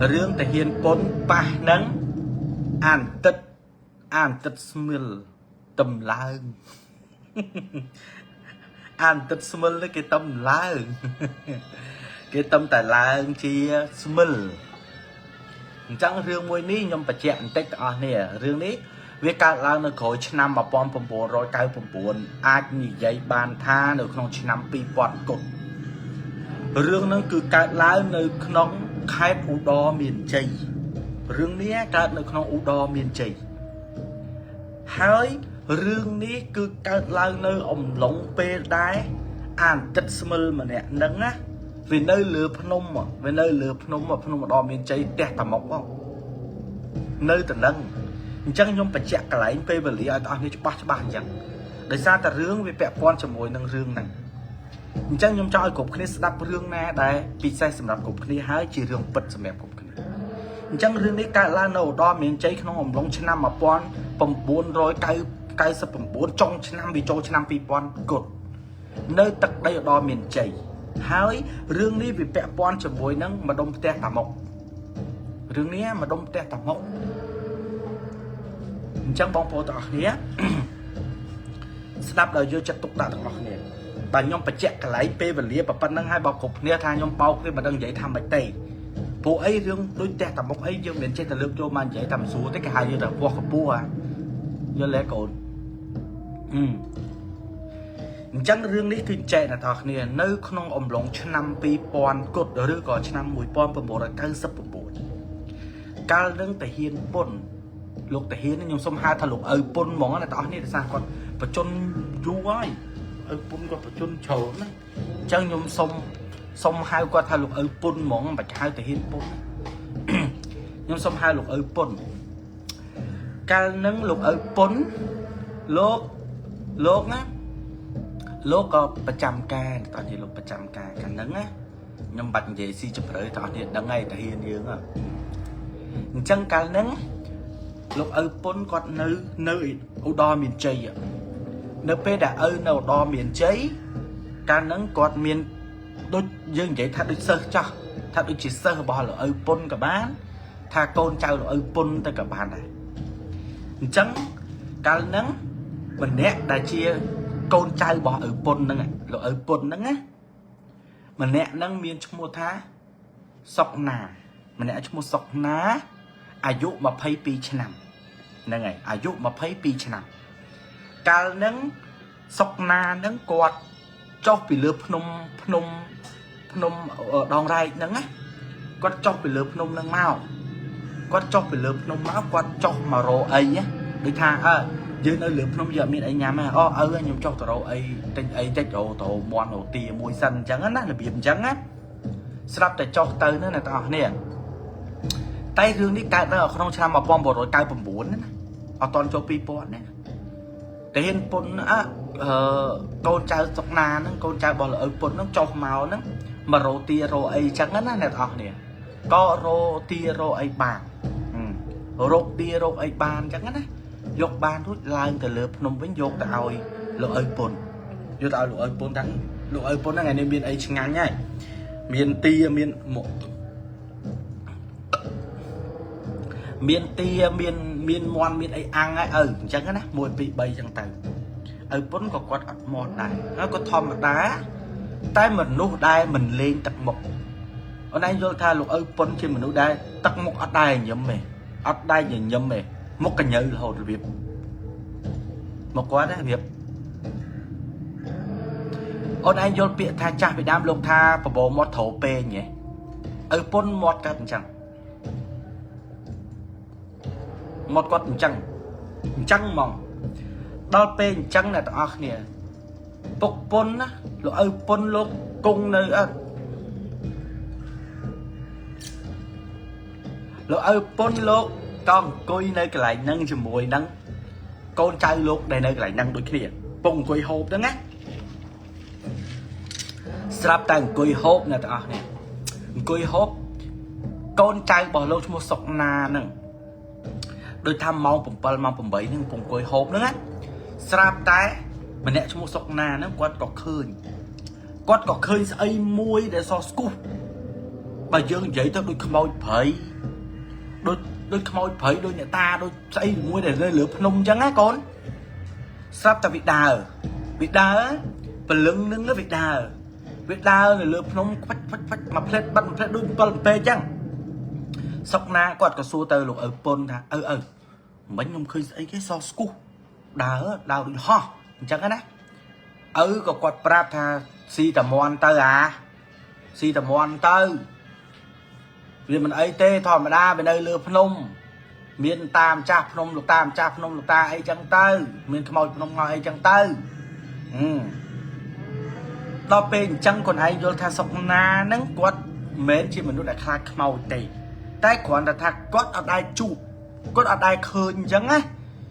រឿងតាហ៊ានពុនប៉ះនឹងអានទឹកអានទឹកស្មិលតំឡើង អានទឹកស្មិលនេះគេតំឡើង គេតំតែឡើងជាស្មិលអញ្ចឹងរឿងមួយនេះខ្ញុំបញ្ជាក់បន្តិចទាំងអស់នេះរឿងនេះវាកើតឡើងនៅក្រោយឆ្នាំ1999អាចនិយាយបានថានៅក្នុងឆ្នាំ2000គត់រឿងហ្នឹងគឺកើតឡើងនៅក្នុងខេត្តឧត្តរមានជ័យរឿងនេះកើតនៅក្នុងឧត្តរមានជ័យហើយរឿងនេះគឺកើតឡើងនៅអំឡុងពេលដែរអានទឹកស្មិលម្នាក់ហ្នឹងណាវានៅលើភ្នំវានៅលើភ្នំភ្នំឧត្តរមានជ័យផ្ទះតាមុកហ៎នៅតំណឹងអញ្ចឹងខ្ញុំបញ្ជាក់កន្លែងពេលវេលាឲ្យបងប្អូនច្បាស់ច្បាស់អញ្ចឹងដោយសារតែរឿងវាពាក់ព័ន្ធជាមួយនឹងរឿងហ្នឹងអញ្ចឹងខ្ញុំចង់ឲ្យគ្រប់គ្នាស្ដាប់រឿងណាដែលពិសេសសម្រាប់គ្រប់គ្នាហើយជារឿងពិតសម្រាប់គ្រប់គ្នាអញ្ចឹងរឿងនេះកើតឡើងនៅឧត្តរមានជ័យក្នុងអំឡុងឆ្នាំ1999ចុងឆ្នាំវាចូលឆ្នាំ2000គត់នៅទឹកដីឧត្តរមានជ័យហើយរឿងនេះវាពាក់ព័ន្ធជាមួយនឹងម្ដុំផ្ទះតាមុករឿងនេះម្ដុំផ្ទះតាមុកអញ្ចឹងបងប្អូនទាំងអស់គ្នា ស្ដាប់ដោយយកចិត្តទុកដាក់ទាំងអស់គ្នាបាទខ្ញុំបញ្ជាក់កន្លែងពេលវេលាប៉ុណ្្នឹងហើយបើគ្រប់គ្នាថាខ្ញុំបោកទេមិនដឹងនិយាយថាម៉េចទេពួកអីរឿងដូចផ្ទះតាមុកអីយើងមិនចេះតែលើកចូលមកនិយាយតែមិនស្រួលទេគេហៅយើងតែពោះកពស់ហ่ะយល់ទេកូនអឺអញ្ចឹងរឿងនេះគឺចែកអ្នកទាំងអស់គ្នានៅក្នុងអំឡុងឆ្នាំ2000គត់ឬក៏ឆ្នាំ1999កាលនឹងតាហ៊ានពុនលោកតាហ៊ានខ្ញុំសុំហៅថាលោកឪពុនហ្មងណាអ្នកទាំងអស់គ្នាដោយសារគាត់បច្ចុប្បន្នយូរហើយឪពុនគាត់បច្ចុប្បន្នច្រើនណាអញ្ចឹងខ្ញុំសុំសុំហៅគាត់ថាលោកឪពុនហ្មងមិនបាច់ហៅតាហ៊ានពុនខ្ញុំសុំហៅលោកឪពុនកាលនឹងលោកឪពុនលោកលោកណាលោកក៏ប្រចាំការតោះនេះលោកប្រចាំការកាលហ្នឹងណាខ្ញុំបាច់និយាយស៊ីជម្រៅតោះនេះដឹងហើយតាហ៊ានយើងអញ្ចឹងកាលហ្នឹងលោកឪពុនគាត់នៅនៅឧត្តរមានជ័យនៅពេលដែលឪនៅឧត្តរមានជ័យកាលហ្នឹងគាត់មានដូចយើងនិយាយថាដូចសិស្សចាស់ថាដូចជាសិស្សរបស់លោកឪពុនក៏បានថាកូនចៅលោកឪពុនទៅក៏បានដែរអញ្ចឹងកាលហ្នឹងម្នាក់ដែលជាកូនចៅរបស់ឪពុនហ្នឹងលោកឪពុនហ្នឹងណាម្នាក់ហ្នឹងមានឈ្មោះថាសុកណាម្នាក់ឈ្មោះសុកណាអាយុ22ឆ្នាំហ្នឹងហើយអាយុ22ឆ្នាំកាលហ្នឹងសុកណាហ្នឹងគាត់ចុះពីលើភ្នំភ្នំភ្នំដងរែកហ្នឹងណាគាត់ចុះពីលើភ្នំហ្នឹងមកគាត់ចុះពីលើភ្នំមកគាត់ចុះមករកអីណាដូចថាអើយើងនៅលើភ្នំយើងអត់មានអីញ៉ាំទេអូឪខ្ញុំចុះទៅរកអីទិញអីតិចរកទៅមន់រកទាមួយសិនអញ្ចឹងណារបៀបអញ្ចឹងណាស្រាប់តែចុះទៅហ្នឹងអ្នកទាំងអស់គ្នាតែរឿងនេះកើតនៅក្នុងឆ្នាំ1999ណាអត់តន់ចូល2000ណាតែហ៊ានពុនអអឺកូនចៅសុកណាហ្នឹងកូនចៅរបស់លោកឪពុនហ្នឹងចុះមកហ្នឹងមករោទារោអីចឹងណាអ្នកទាំងអស់គ្នាក៏រោទារោអីបានរោគទារោគអីបានចឹងណាយកបានរួចឡើងទៅលើភ្នំវិញយកទៅឲ្យលោកឪពុនយកទៅឲ្យលោកឪពុនថាលោកឪពុនហ្នឹងថ្ងៃនេះមានអីឆ្ងាញ់ហើយមានទាមានមកមានទាមានមានមន់មានអីអាំងហើយឪអញ្ចឹងណា1 2 3អញ្ចឹងទៅឪពុនក៏គាត់អត់មាត់ដែរហើយក៏ធម្មតាតែមនុស្សដែលមិនលេងទឹកមុខអូនឯងយល់ថាលោកឪពុនជាមនុស្សដែលទឹកមុខអត់ដែរញឹមទេអត់ដែរញញឹមទេមុខកញើរហូតរបៀបមកគាត់ណារបៀបអូនឯងយល់ពាក្យថាចាស់ពីដើមលោកថាបបោមាត់ត្រូវពេងហ៎ឪពុនមាត់កាត់អញ្ចឹងមាត់គាត់អញ្ចឹងអញ្ចឹងហ្មងដល់ពេលអញ្ចឹងអ្នកទាំងអស់គ្នាពុកពុនណាលោកឪពុនលោកគង់នៅអត់លោកឪពុនលោកក៏អង្គុយនៅកន្លែងហ្នឹងជាមួយនឹងកូនចៅលោកដែលនៅកន្លែងហ្នឹងដូចគ្នាពងអង្គុយហូបហ្នឹងណាស្រាប់តែអង្គុយហូបអ្នកទាំងអស់គ្នាអង្គុយហូបកូនចៅរបស់លោកឈ្មោះសុកណាហ្នឹងដូចថាម៉ោង7ម៉ោង8ហ្នឹងពងអង្គុយហូបហ្នឹងណាស្រាប់តែម្នាក់ឈ្មោះសុកណាហ្នឹងគាត់ក៏ឃើញគាត់ក៏ឃើញស្អីមួយដែលសស្គុះ បើយើងនិយាយទៅដូចខ្មោចព្រៃដូចដូចខ្មោចព្រៃដូចអ្នកតាដូចស្អីមួយដែលនៅលើភ្នំអញ្ចឹងណាកូនស្រាប់តែវាដើរវាដើរព្រលឹងនឹងវាដើរវាដើរនៅលើភ្នំខ្វាច់ខ្វាច់ខ្វាច់មួយផ្លេតបាត់មួយផ្លេតដូច7អំពេអញ្ចឹងសុកណាគាត់ក៏សួរទៅលោកឪពុនថាឪឪមិញខ្ញុំឃើញស្អីគេសស្គុះដើរដើរដូចហោះអញ្ចឹងណាឪក៏គាត់ប្រាប់ថាស៊ីតាមន់ទៅអាស៊ីតាមន់ទៅវាមិនអីទេធម្មតាវានៅលើភ្នំ មានតាមចាស់ភ្នំលោកតាមចាស់ភ្នំលោកតាអីចឹងទៅមានខ្មោចភ្នំមកអីចឹងទៅហឹមដល់ពេលអញ្ចឹងខ្លួនឯងយល់ថាសុកណាហ្នឹងគាត់មិនមែនជាមនុស្សដែលខ្លាចខ្មោចទេតែគ្រាន់តែថាគាត់អត់ដែលជួបគាត់អត់ដែលឃើញអញ្ចឹងណា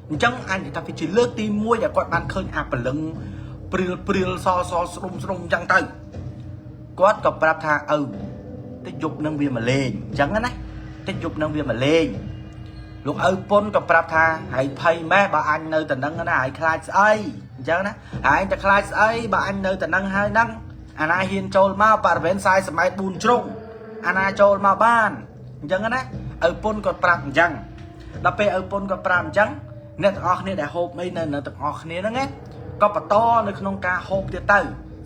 អញ្ចឹងអញនិយាយថាវាជាលើកទី1ដែលគាត់បានឃើញអាព្រលឹងព្រាលព្រាលសសស្រុំស្រុំអញ្ចឹងទៅគាត់ក៏ប្រាប់ថាឪតិចយប់នឹងវាមកលេងអញ្ចឹងណាតិចយប់នឹងវាមកលេង លោកឪពុនក៏ប្រាប់ថាហើយភ័យម៉េះបើអញនៅតែនឹងណាហើយខ្លាចស្អីអញ្ចឹងណាហើយតែខ្លាចស្អីបើអញនៅតែនឹងហើយហ្នឹងអាណាហ៊ានចូលមកបរិវេណ40ម៉ែត្រ4ជ្រុងអាណាចូលមកបានអញ្ចឹងណាឪពុនក៏ប្រាប់អញ្ចឹងដល់ពេលឪពុនក៏ប្រាប់អញ្ចឹងអ្នកទាំងអស់គ្នាដែលហូបអីនៅនៅទាំងអស់គ្នាហ្នឹងណាក៏បន្តនៅក្នុងការហូបទៀតទៅ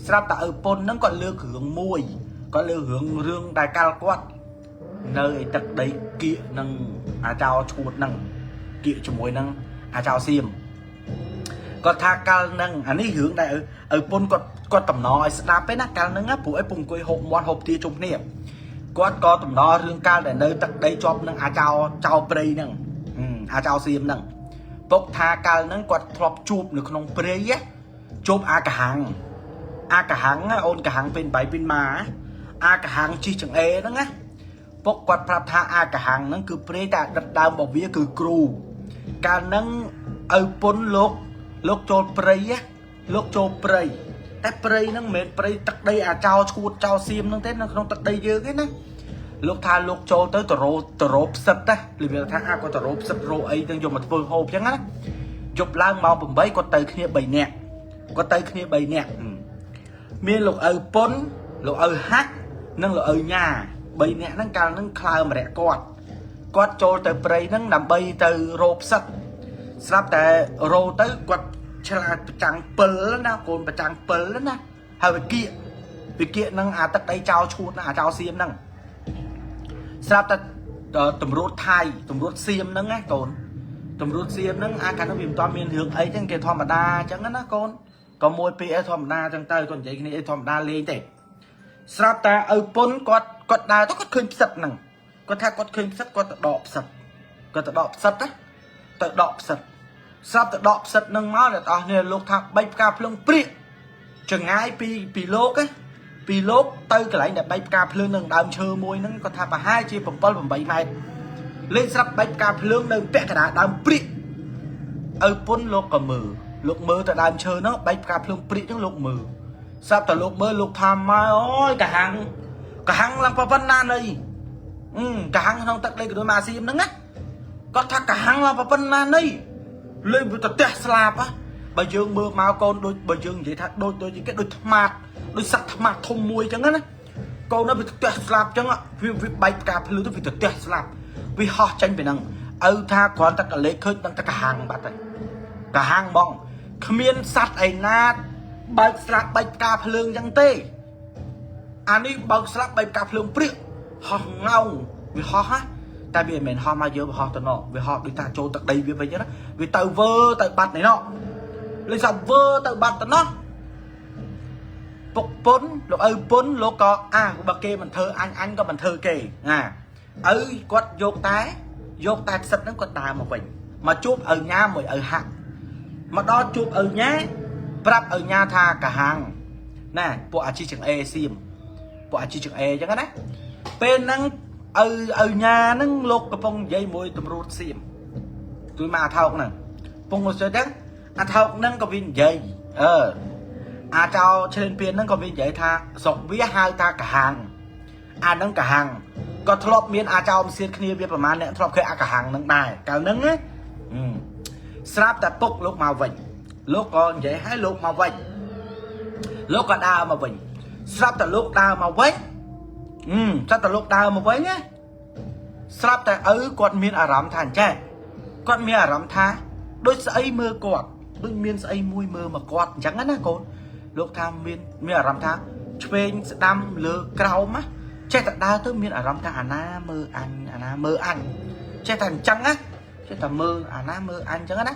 ស្រាប់តែឪពុនហ្នឹងក៏លើករឿងមួយក៏លើករឿងរឿងដែលកាល់គាត់ នៅឯទឹកដីគៀកនឹងអាចោឈួតនឹងគៀកជាមួយនឹងអាចោសៀមគាត់ថាកាលនឹងអានេះរឿងដែលឪពុនគាត់គាត់តំណឲ្យស្ដាប់ឯណាកាលនឹងណាព្រោះឯពុំអង្គុយហូបមាត់ហូបទាជុំគ្នាគាត់ក៏តំណរឿងកាលដែលនៅទឹកដីជាប់នឹងអាចោចោព្រៃហ្នឹងអាចោសៀមហ្នឹងពុកថាកាលនឹងគាត់ធ្លាប់ជួបនៅក្នុងព្រៃជួបអាកាហាំងអាកាហាំងអូនកាហាំងពេលបាយពេលម៉ាអាកាហាំងជីកចង្អេហ្នឹងណា ពុកគាត់ប្រាប់ថាអាកាហាំងហ្នឹងគឺព្រៃតែដិតដើមរបស់វាគឺគ្រូកាលហ្នឹងឪពុនលោកលោកចូលព្រៃណាលោកចូលព្រៃតែព្រៃហ្នឹងមិនមែនព្រៃទឹកដីអាចោឈួតចោសៀមហ្នឹងទេនៅក្នុងទឹកដីយើងទេណាលោកថាលោកចូលទៅទៅរោទៅរោផ្សិតណាលីថាអាគាត់ទៅរោផ្សិតរោអីទៅយកមកធ្វើហូបចឹងណាយប់ឡើងម៉ោង8គាត់ទៅគ្នា3នាក់គាត់ទៅគ្នា3នាក់មានលោកឪពុនលោកឪហាក់និងលោកឪញ៉ា3នាក់ហ្នឹងកាលហ្នឹងក្លើមរៈគាត់គាត់ចូលទៅព្រៃហ្នឹងដើម្បីទៅរោផ្សិតស្រាប់តែរោទៅគាត់ឆ្លាតប្រចាំងពិលណាកូនប្រចាំងពិលណាហើយវាគៀកវាគៀកនឹងអាទឹកដីចោលឈួតណាអាចោលសៀមហ្នឹងស្រាប់តែតម្រួតថៃតម្រួតសៀមហ្នឹងណាកូនតម្រួតសៀមហ្នឹងអាកាលនោះវាមិនទាន់មានរឿងអីចឹងគេធម្មតាចឹងណាកូនក៏មួយពីរអីធម្មតាចឹងទៅគាត់និយាយគ្នាអីធម្មតាលេងទេ ស្រាប់តែឪពុនគាត់គាត់ដើរទៅគាត់ឃើញផ្សិតហ្នឹងគាត់ថាគាត់ឃើញផ្សិតគាត់ទៅដកផ្សិតគាត់ទៅដកផ្សិតណាទៅដកផ្សិតស្រាប់តែដកផ្សិតហ្នឹងមកអ្នកនរគ្នាលោកថាបែកផ្កាភ្លើងព្រាកចងាយពីពីលោកណាពីលោកទៅកន្លែងដែលបែកផ្កាភ្លើងនឹងដើមឈើមួយហ្នឹងគាត់ថាប្រហែលជា7 8ម៉ែត្រលេងស្រាប់បែកផ្កាភ្លើងនៅពាក់កណ្ដាលដើមព្រាកឪពុនលោកក៏មើលលោកមើលទៅដើមឈើហ្នឹងបែកផ្កាភ្លើងព្រាកហ្នឹងលោកមើល ស្រាប់តែលោកមើលលោកថាម៉ែអូយកាហាំងកាហាំងឡើងប៉ុណ្ណានៃអឺកាហាំងក្នុងទឹកដីកដួយម៉ាសៀមហ្នឹងណាគាត់ថាកាហាំងឡើងប៉ុណ្ណានៃលេងវាទៅផ្ទះស្លាប់ហ៎បើយើងមើលមកកូនដូចបើយើងនិយាយថាដូចដូចគេដូចថ្មាតដូចសត្វថ្មាតធំមួយអញ្ចឹងណាកូននោះវាផ្ទះស្លាប់អញ្ចឹងវាវាបែកផ្កាភ្លឺទៅវាទៅផ្ទះស្លាប់វាហោះចេញពីហ្នឹងឪថាគ្រាន់តែកលេចឃើញដឹងតែកាហាំងបាត់ហើយកាហាំងបងគ្មានសត្វឯណាបើកស្លាប់បែកផ្កាភ្លើងអញ្ចឹងទេអានេះបើកស្លាប់បែកផ្កាភ្លើងព្រាកហោះងោងវាហោះហ่ะតែវាមិនមែនហោះមកយើងវាហោះទៅណោវាហោះដូចថាចូលទឹកដីវាវិញណាវាទៅវើទៅបាត់នេះណោលេងសាវើទៅបាត់ទៅណោពុកពុនលោកឪពុនលោកក៏អាបើគេមិនធ្វើអញអញក៏មិនធ្វើគេណាឪគាត់យកតែយកតែផ្សិតហ្នឹងគាត់ដើរមកវិញមកជួបឪញ៉ាមួយឪហាក់មកដល់ជួបឪញ៉ាប្រាប់ឪញ៉ាថាកាហាំងណាពួកអាជីចង្អេសៀមពួកអាជីចង្អេអញ្ចឹងណាពេលហ្នឹងឪឪញ៉ាហ្នឹងលោកកំពុងនិយាយមួយតម្រួតសៀមជួយមកអាថោកហ្នឹងកំពុងស្ទើហ្នឹងអាថោកហ្នឹងក៏វានិយាយអឺអាចោឆ្លេនពៀនហ្នឹងក៏វានិយាយថាស្រុកវាហៅថាកាហាំងអាហ្នឹងកាហាំងក៏ធ្លាប់មានអាចោមសៀតគ្នាវាប្រហែលអ្នកធ្លាប់ឃើញអាកាហាំងហ្នឹងដែរកាលហ្នឹងណាស្រាប់តែពុកលោកមកវិញលោកក៏និយាយឲ្យលោកមកវិញលោកក៏ដើរមកវិញស្រាប់តែលោកដើរមកវិញ ចាត់តែលោកដើរមកវិញណាស្រាប់តែឪគាត់មានអារម្មណ៍ថាអញ្ចេះគាត់មានអារម្មណ៍ថាដូចស្អីមើលគាត់ដូចមានស្អីមួយមើលមកគាត់អញ្ចឹងណាកូនលោកថាមានអារម្មណ៍ថាឆ្វេងស្ដាំលើក្រោមណាចេះតែដើរទៅមានអារម្មណ៍ថាអាណាមើលអញអាណាមើលអញចេះតែអញ្ចឹងណាចេះតែមើលអាណាមើលអញអញ្ចឹងណា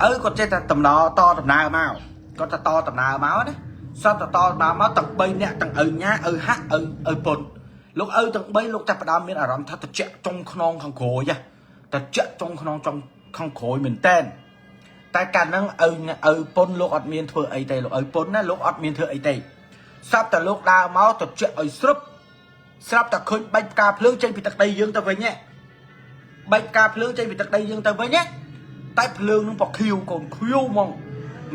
ឪគាត់ចេះតែតំណតដំណើរមកគាត់ទៅតដំណើរមកណាសត្វតតដំណើរមកទាំង3នាក់ទាំងឪញ៉ាឪហាក់ឪពុនលោកឪទាំង3លោកចាប់ផ្ដើមមានអារម្មណ៍ថាត្រជាក់ចុងខ្នងខាងក្រោយត្រជាក់ចុងខ្នងចុងខាងក្រោយមែនតែនតែកាលហ្នឹងឪពុនលោកអត់មានធ្វើអីទេលោកឪពុនណាលោកអត់មានធ្វើអីទេសត្វតែលោកដើរមកត្រជាក់ឲ្យស្រុបស្រាប់តែឃើញបាច់ផ្កាភ្លើងចេញពីទឹកដីយើងទៅវិញហ៎បាច់ផ្កាភ្លើងចេញពីទឹកដីយើងទៅវិញហ៎តែភ្លើងនឹងពណ៌ខៀវកូនខៀវហ្មងមិន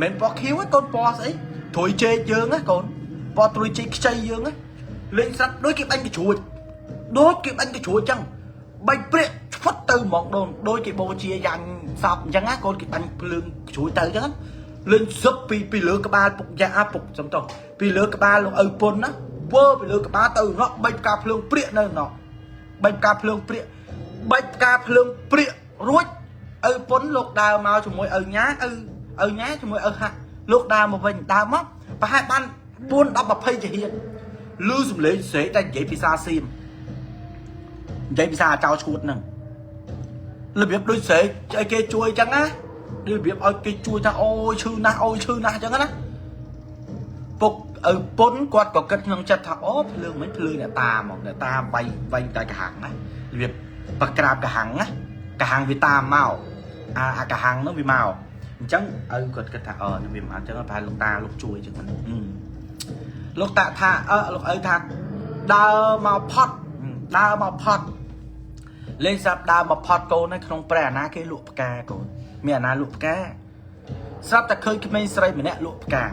មែនពណ៌ខៀវទេកូនពណ៌ស្អីត្រួយជែកយើងណាកូនពណ៌ត្រួយជែកខ្ចីយើងណាលេងស្រាប់ដូចគេបាញ់កជ្រួចដូចគេបាញ់កជ្រួចចឹងបាញ់ព្រាកឆ្វិតទៅហ្មងដូនដូចគេបូជាយ៉ាញ់សពអញ្ចឹងណាកូនគេបាញ់ភ្លើងកជ្រួចទៅអញ្ចឹងលេងសឹបពីលើក្បាលពុកយ៉ាពុកសំទោសពីលើក្បាលលោកឪពុនណាវើពីលើក្បាលទៅណោះបាញ់ផ្កាភ្លើងព្រាកនៅណោះបាញ់ផ្កាភ្លើងព្រាកបាញ់ផ្កាភ្លើងព្រាករួចឪពុនលោកដើរមកជាមួយឪញ៉ាឪញ៉ាជាមួយឪហាក់លោកដើរមកវិញដើរមកប្រហែលបាន4 10 20ជាហៀនឮសំឡេងស្រែកតែនិយាយភាសាសៀមនិយាយភាសាចៅឈួតហ្នឹងរបៀបដូចស្រែកឲ្យគេជួយអញ្ចឹងណារបៀបឲ្យគេជួយថាអូយឈឺណាស់អូយឈឺណាស់អញ្ចឹងណាពុកឪពុនគាត់ក៏គិតក្នុងចិត្តថាអូភ្លើងមិនភ្លើងអ្នកតាហ្មងអ្នកតាវាយវាយតែកាហាំងណារបៀបបក្រាបកាហាំងណាកាហាំងវាតាមមកអាកាហាំងហ្នឹងវាមកអញ្ចឹងឪគាត់គិតថាអឺវាមកអញ្ចឹងប្រហែលលោកតាលោកជួយអញ្ចឹងណាលោកតាថាអឺលោកឪថាដើរមកផត់ដើរមកផត់លេងសាប់ដើរមកផត់កូននៅក្នុងព្រះអាណាគេលក់ផ្កាកូនមានអាណាលក់ផ្កាស្រាប់តែឃើញក្មេងស្រីម្នាក់លក់ផ្កា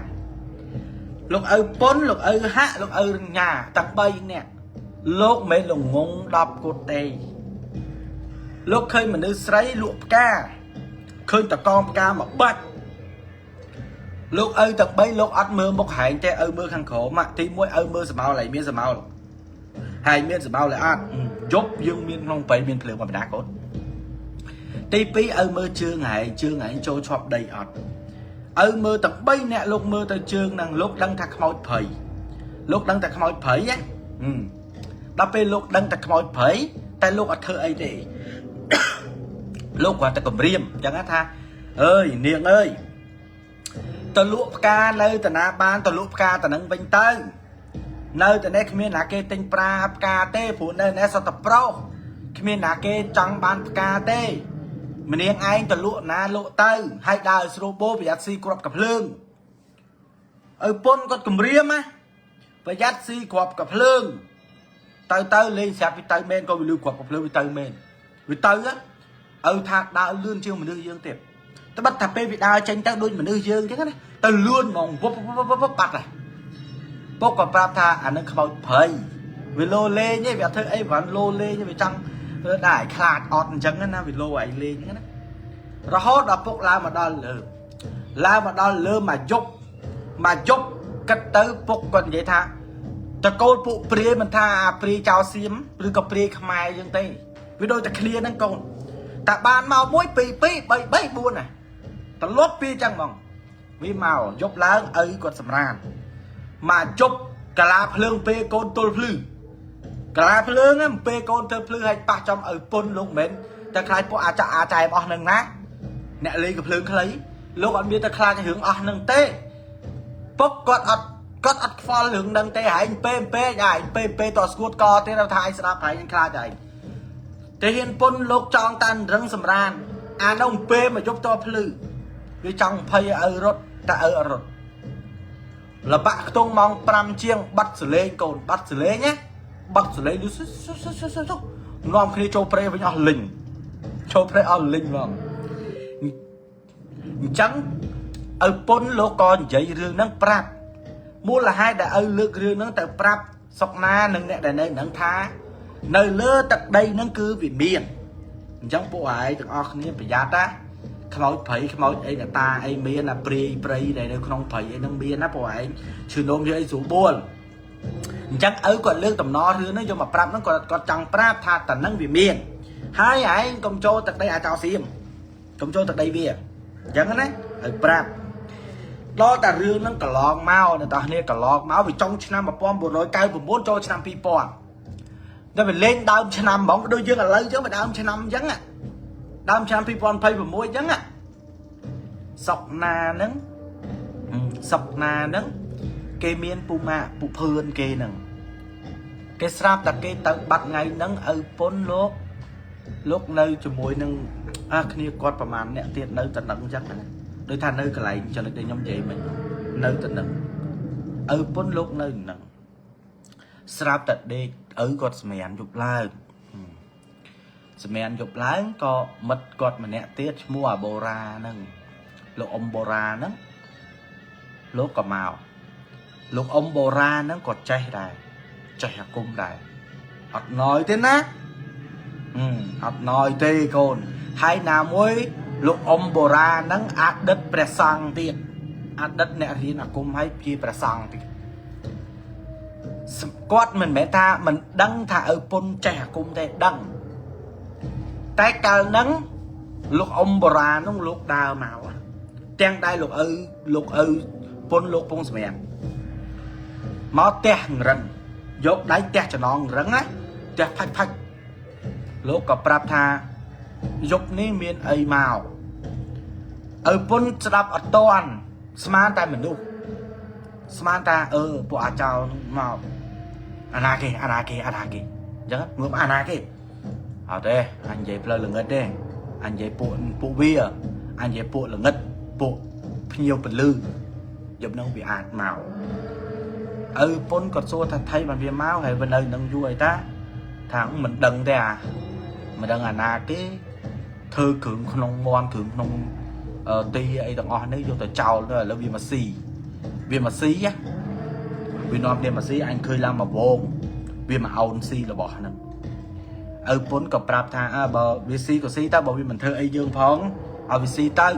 លោកឪពុនលោកឪហាក់លោកឪរញ៉ាទាំង3នាក់លោកមិនល្ងង10គត់ទេលោកឃើញមនុស្សស្រីលក់ផ្កាឃើញតកងផ្កាមកបាច់លោកឪទាំង3លោកអត់មើលមុខហែងទេឪមើលខាងក្រោមទី1ឪមើលសមោលហើយមានសមោលហើយមានសមោលហើយអត់យប់យើងមានក្នុងព្រៃមានភ្លើងមកបណ្ដាកូនទី2ឪមើលជើងហែងជើងហែងចូលឆប់ដីអត់ឪមើលទាំង3នាក់លោកមើលទៅជើងហ្នឹងលោកដឹងថាខ្មោចព្រៃលោកដឹងតែខ្មោចព្រៃណាដល់ពេលលោកដឹងតែខ្មោចព្រៃតែលោកអត់ធ្វើអីទេ លោកគ្រាន់តែគម្រាមអញ្ចឹងថាអើយនាងអើយទៅលក់ផ្កានៅតាណាបានទៅលក់ផ្កាតានឹងវិញទៅនៅតែនេះគ្មានណាគេទិញប្រាផ្កាទេព្រោះនៅនេះសុទ្ធតែប្រុសគ្មានណាគេចង់បានផ្កាទេម្នាងឯងទៅលក់ណាលក់ទៅហើយដើរស្រួលបោប្រយ័ត្នស៊ីគ្រាប់កាភ្លើងឪពុនគាត់គម្រាមណាប្រយ័ត្នស៊ីគ្រាប់កាភ្លើងទៅទៅលេងស្រាប់ពីទៅមែនក៏វាលឺគ្រាប់កាភ្លើងវាទៅមែនវាទៅឪថាដើរលឿនជាងមនុស្សយើងទៀតតែបាត់ថាពេលវាដើរចេញទៅដូចមនុស្សយើងអញ្ចឹងណាទៅលឿនហ្មងវឹបវឹបវឹបបាត់ហើយពុកក៏ប្រាប់ថាអានឹងខ្មោចព្រៃវាលោលេងឯងវាអត់ធ្វើអីគ្រាន់លោលេងវាចង់ដែរខ្លាចអត់អញ្ចឹងណាវាលោឯងលេងអញ្ចឹងណារហូតដល់ពុកឡើងមកដល់លើឡើងមកដល់លើមកយប់មកយប់គិតទៅពុកគាត់និយាយថាតកូលពួកព្រាយមិនថាអាព្រាយចៅសៀមឬក៏ព្រាយខ្មែរយើងទេវាដូចតែឃ្លាហ្នឹងកូនតែបានមក1 2 2 3 3 4ណាត្រឡប់ពីចឹងហ្មងវាមកយប់ឡើងឪគាត់សម្រានមកជប់កាឡាភ្លើងពេលកូនទល់ភ្លឺកាឡាភ្លើងហ្នឹងពេលកូនធ្វើភ្លឺឲ្យប៉ះចំឪពុនលោកមិនតែខ្លាចពួកអាចអាចែមអស់នឹងណាអ្នកលេងកភ្លើងខ្លីលោកអត់មានតែខ្លាចរឿងអស់នឹងទេពុកគាត់អត់គាត់អត់ខ្វល់រឿងនឹងទេហែងពេលពេកហែងពេលពេលតស្គួតកទៀតថាឯងស្ដាប់ហែងខ្លាចហែងទេហ៊ានពុនលោកចងតានរឹងសម្រានអានោះពេលមកយប់តភ្លឺវាចង់ភ័យឲ្យឪរត់តែឪអត់រត់លបាក់ខ្ទង់ម៉ោង5ជាងបាត់សលេងកូនបាត់សលេងណាបាត់សលេងលឺសុនាំគ្នាចូលព្រៃវិញអស់លិញចូលព្រៃអស់លិញហ្មងអញ្ចឹងឪពុនលោកក៏និយាយរឿងហ្នឹងប្រាប់មូលហេតុដែលឪលើករឿងហ្នឹងទៅប្រាប់សុកណានិងអ្នកដែលនៅហ្នឹងថានៅលើទឹកដីហ្នឹងគឺវាមានអញ្ចឹងពួកឯងទាំងអស់គ្នាប្រយ័ត្នណាខ្មោចព្រៃខ្មោចអីអ្នកតាអីមានណាព្រាយព្រៃដែលនៅក្នុងព្រៃអីហ្នឹងមានណាពួកឯងឈឺនោមយកអីស្រួលបួល អញ្ចឹងឪគាត់លើកតំណរឿងហ្នឹងយកមកប្រាប់ហ្នឹងគាត់គាត់ចង់ប្រាប់ថាតនឹងវាមានហើយឯងកុំចូលទឹកដីអាចោសៀមកុំចូលទឹកដីវាអញ្ចឹងណាឲ្យប្រាប់ដល់តែរឿងហ្នឹងកន្លងមកអ្នកតាគ្នាកន្លងមកវាចុងឆ្នាំ1999ចូលឆ្នាំ2000តែវាលេងដើមឆ្នាំហ្មងដូចយើងឥឡូវអញ្ចឹងវាដើមឆ្នាំអញ្ចឹងដើមឆ្នាំ2026អញ្ចឹងសុកណាហ្នឹងសុកណាហ្នឹងគេមានពូម៉ាក់ពូភឿនគេហ្នឹងគេស្រាប់តែគេទៅបាត់ថ្ងៃហ្នឹងឪពុនលោកលោកនៅជាមួយនឹងអាគ្នាគាត់ប្រហែលអ្នកទៀតនៅតំណឹងអញ្ចឹងណាដូចថានៅកន្លែងចំណុចដែលខ្ញុំនិយាយមិញនៅតំណឹងឪពុនលោកនៅនឹងស្រាប់តែដេកឪគាត់សម្រានយប់ឡើងសម្រានយប់ឡើងក៏មិត្តគាត់ម្នាក់ទៀតឈ្មោះអាបូរ៉ាហ្នឹងលោកអ៊ំបូរ៉ាហ្នឹងលោកក៏មកលោកអ៊ំបូរ៉ាហ្នឹងក៏ចេះដែរចេះអាគមដែរអត់ណយទេណាអត់ណយទេកូនហើយណាមួយលោកអ៊ំបូរ៉ាហ្នឹងអតីតព្រះសង្ឃទៀតអតីតអ្នករៀនអាគមហើយជាព្រះសង្ឃទៀតគាត់មិនមែនថាមិនដឹងថាឪពុនចេះអាគមទេដឹងតែកាលហ្នឹងលោកអ៊ំបូរ៉ាហ្នឹងលោកដើរមកទាំងដែរលោកឪលោកឪពុនលោកពងសម្រាំមកផ្ទះរឹងយកដៃផ្ទះចំណងរឹងណាផ្ទះផាច់ផាច់លោកក៏ប្រាប់ថាយប់នេះមានអីមកឪពុនស្ដាប់អត់តន់ស្មានតែមនុស្សស្មានតែអឺពួកអាចោមកអាណាគេអាណាគេអាណាគេអញ្ចឹងងើបអាណាគេអត់ទេអញនិយាយផ្លូវល្ងិតទេអញនិយាយពួកពួកវាអញនិយាយពួកល្ងិតពួកភ្ញៀវពលឺយប់ហ្នឹងវាអាចមកឪពុនគាត់សួរថាថៃបានវាមកហើយវានៅនឹងយូរអីតាថាមិនដឹងទេអាមិនដឹងអាណាគេធ្វើគ្រឿងក្នុងមន់គ្រឿងក្នុងទីអីទាំងអស់នេះយកទៅចោលទៅឥឡូវវាមកស៊ីវាមកស៊ីណាវានាំគ្នាមកស៊ីអញឃើញឡើងមកវងវាមកអោនស៊ីរបស់ហ្នឹងឪពុនក៏ប្រាប់ថាអើបើវាស៊ីក៏ស៊ីទៅបើវាមិនធ្វើអីយើងផងឲ្យវាស៊ីទៅ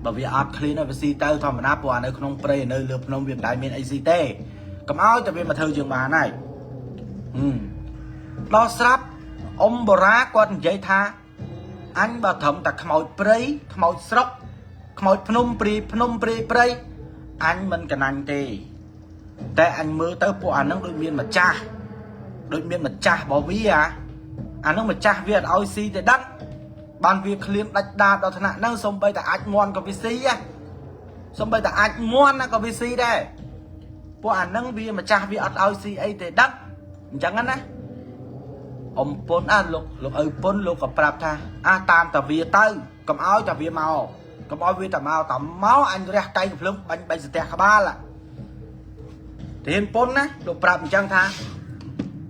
បើវាអត់ឃ្លានឲ្យវាស៊ីទៅធម្មតាព្រោះអានៅក្នុងព្រៃនៅលើភ្នំវាមិនដែលមានអីស៊ីទេកុំឲ្យតែវាមកធ្វើយើងបានហើយដល់ស្រាប់អ៊ំបូរ៉ាគាត់និយាយថាអញបើត្រឹមតែខ្មោចព្រៃខ្មោចស្រុកខ្មោចភ្នំព្រីភ្នំព្រីព្រៃអញមិនកណាញ់ទេតែអញមើលទៅពួកអានឹងដូចមានម្ចាស់ដូចមានម្ចាស់របស់វាអានឹងម្ចាស់វាអត់ឲ្យស៊ីទេដឹងបានវាឃ្លានដាច់ដាបដល់ថ្នាក់ហ្នឹងសំបីតែអាចមន់ក៏វាស៊ីសំបីតែអាចមន់ណាក៏វាស៊ីដែរពួកអានឹងវាម្ចាស់វាអត់ឲ្យស៊ីអីទេដឹងអញ្ចឹងណាអ៊ំពុនអាលោកលោកឪពុនលោកក៏ប្រាប់ថាអាតាមតាវាទៅកុំឲ្យតាវាមកកុំឲ្យវាតែមកតែមកអញរះកៃកំភ្លើងបាញ់បាញ់សទះក្បាលទានពុនណាលោកប្រាប់អញ្ចឹងថា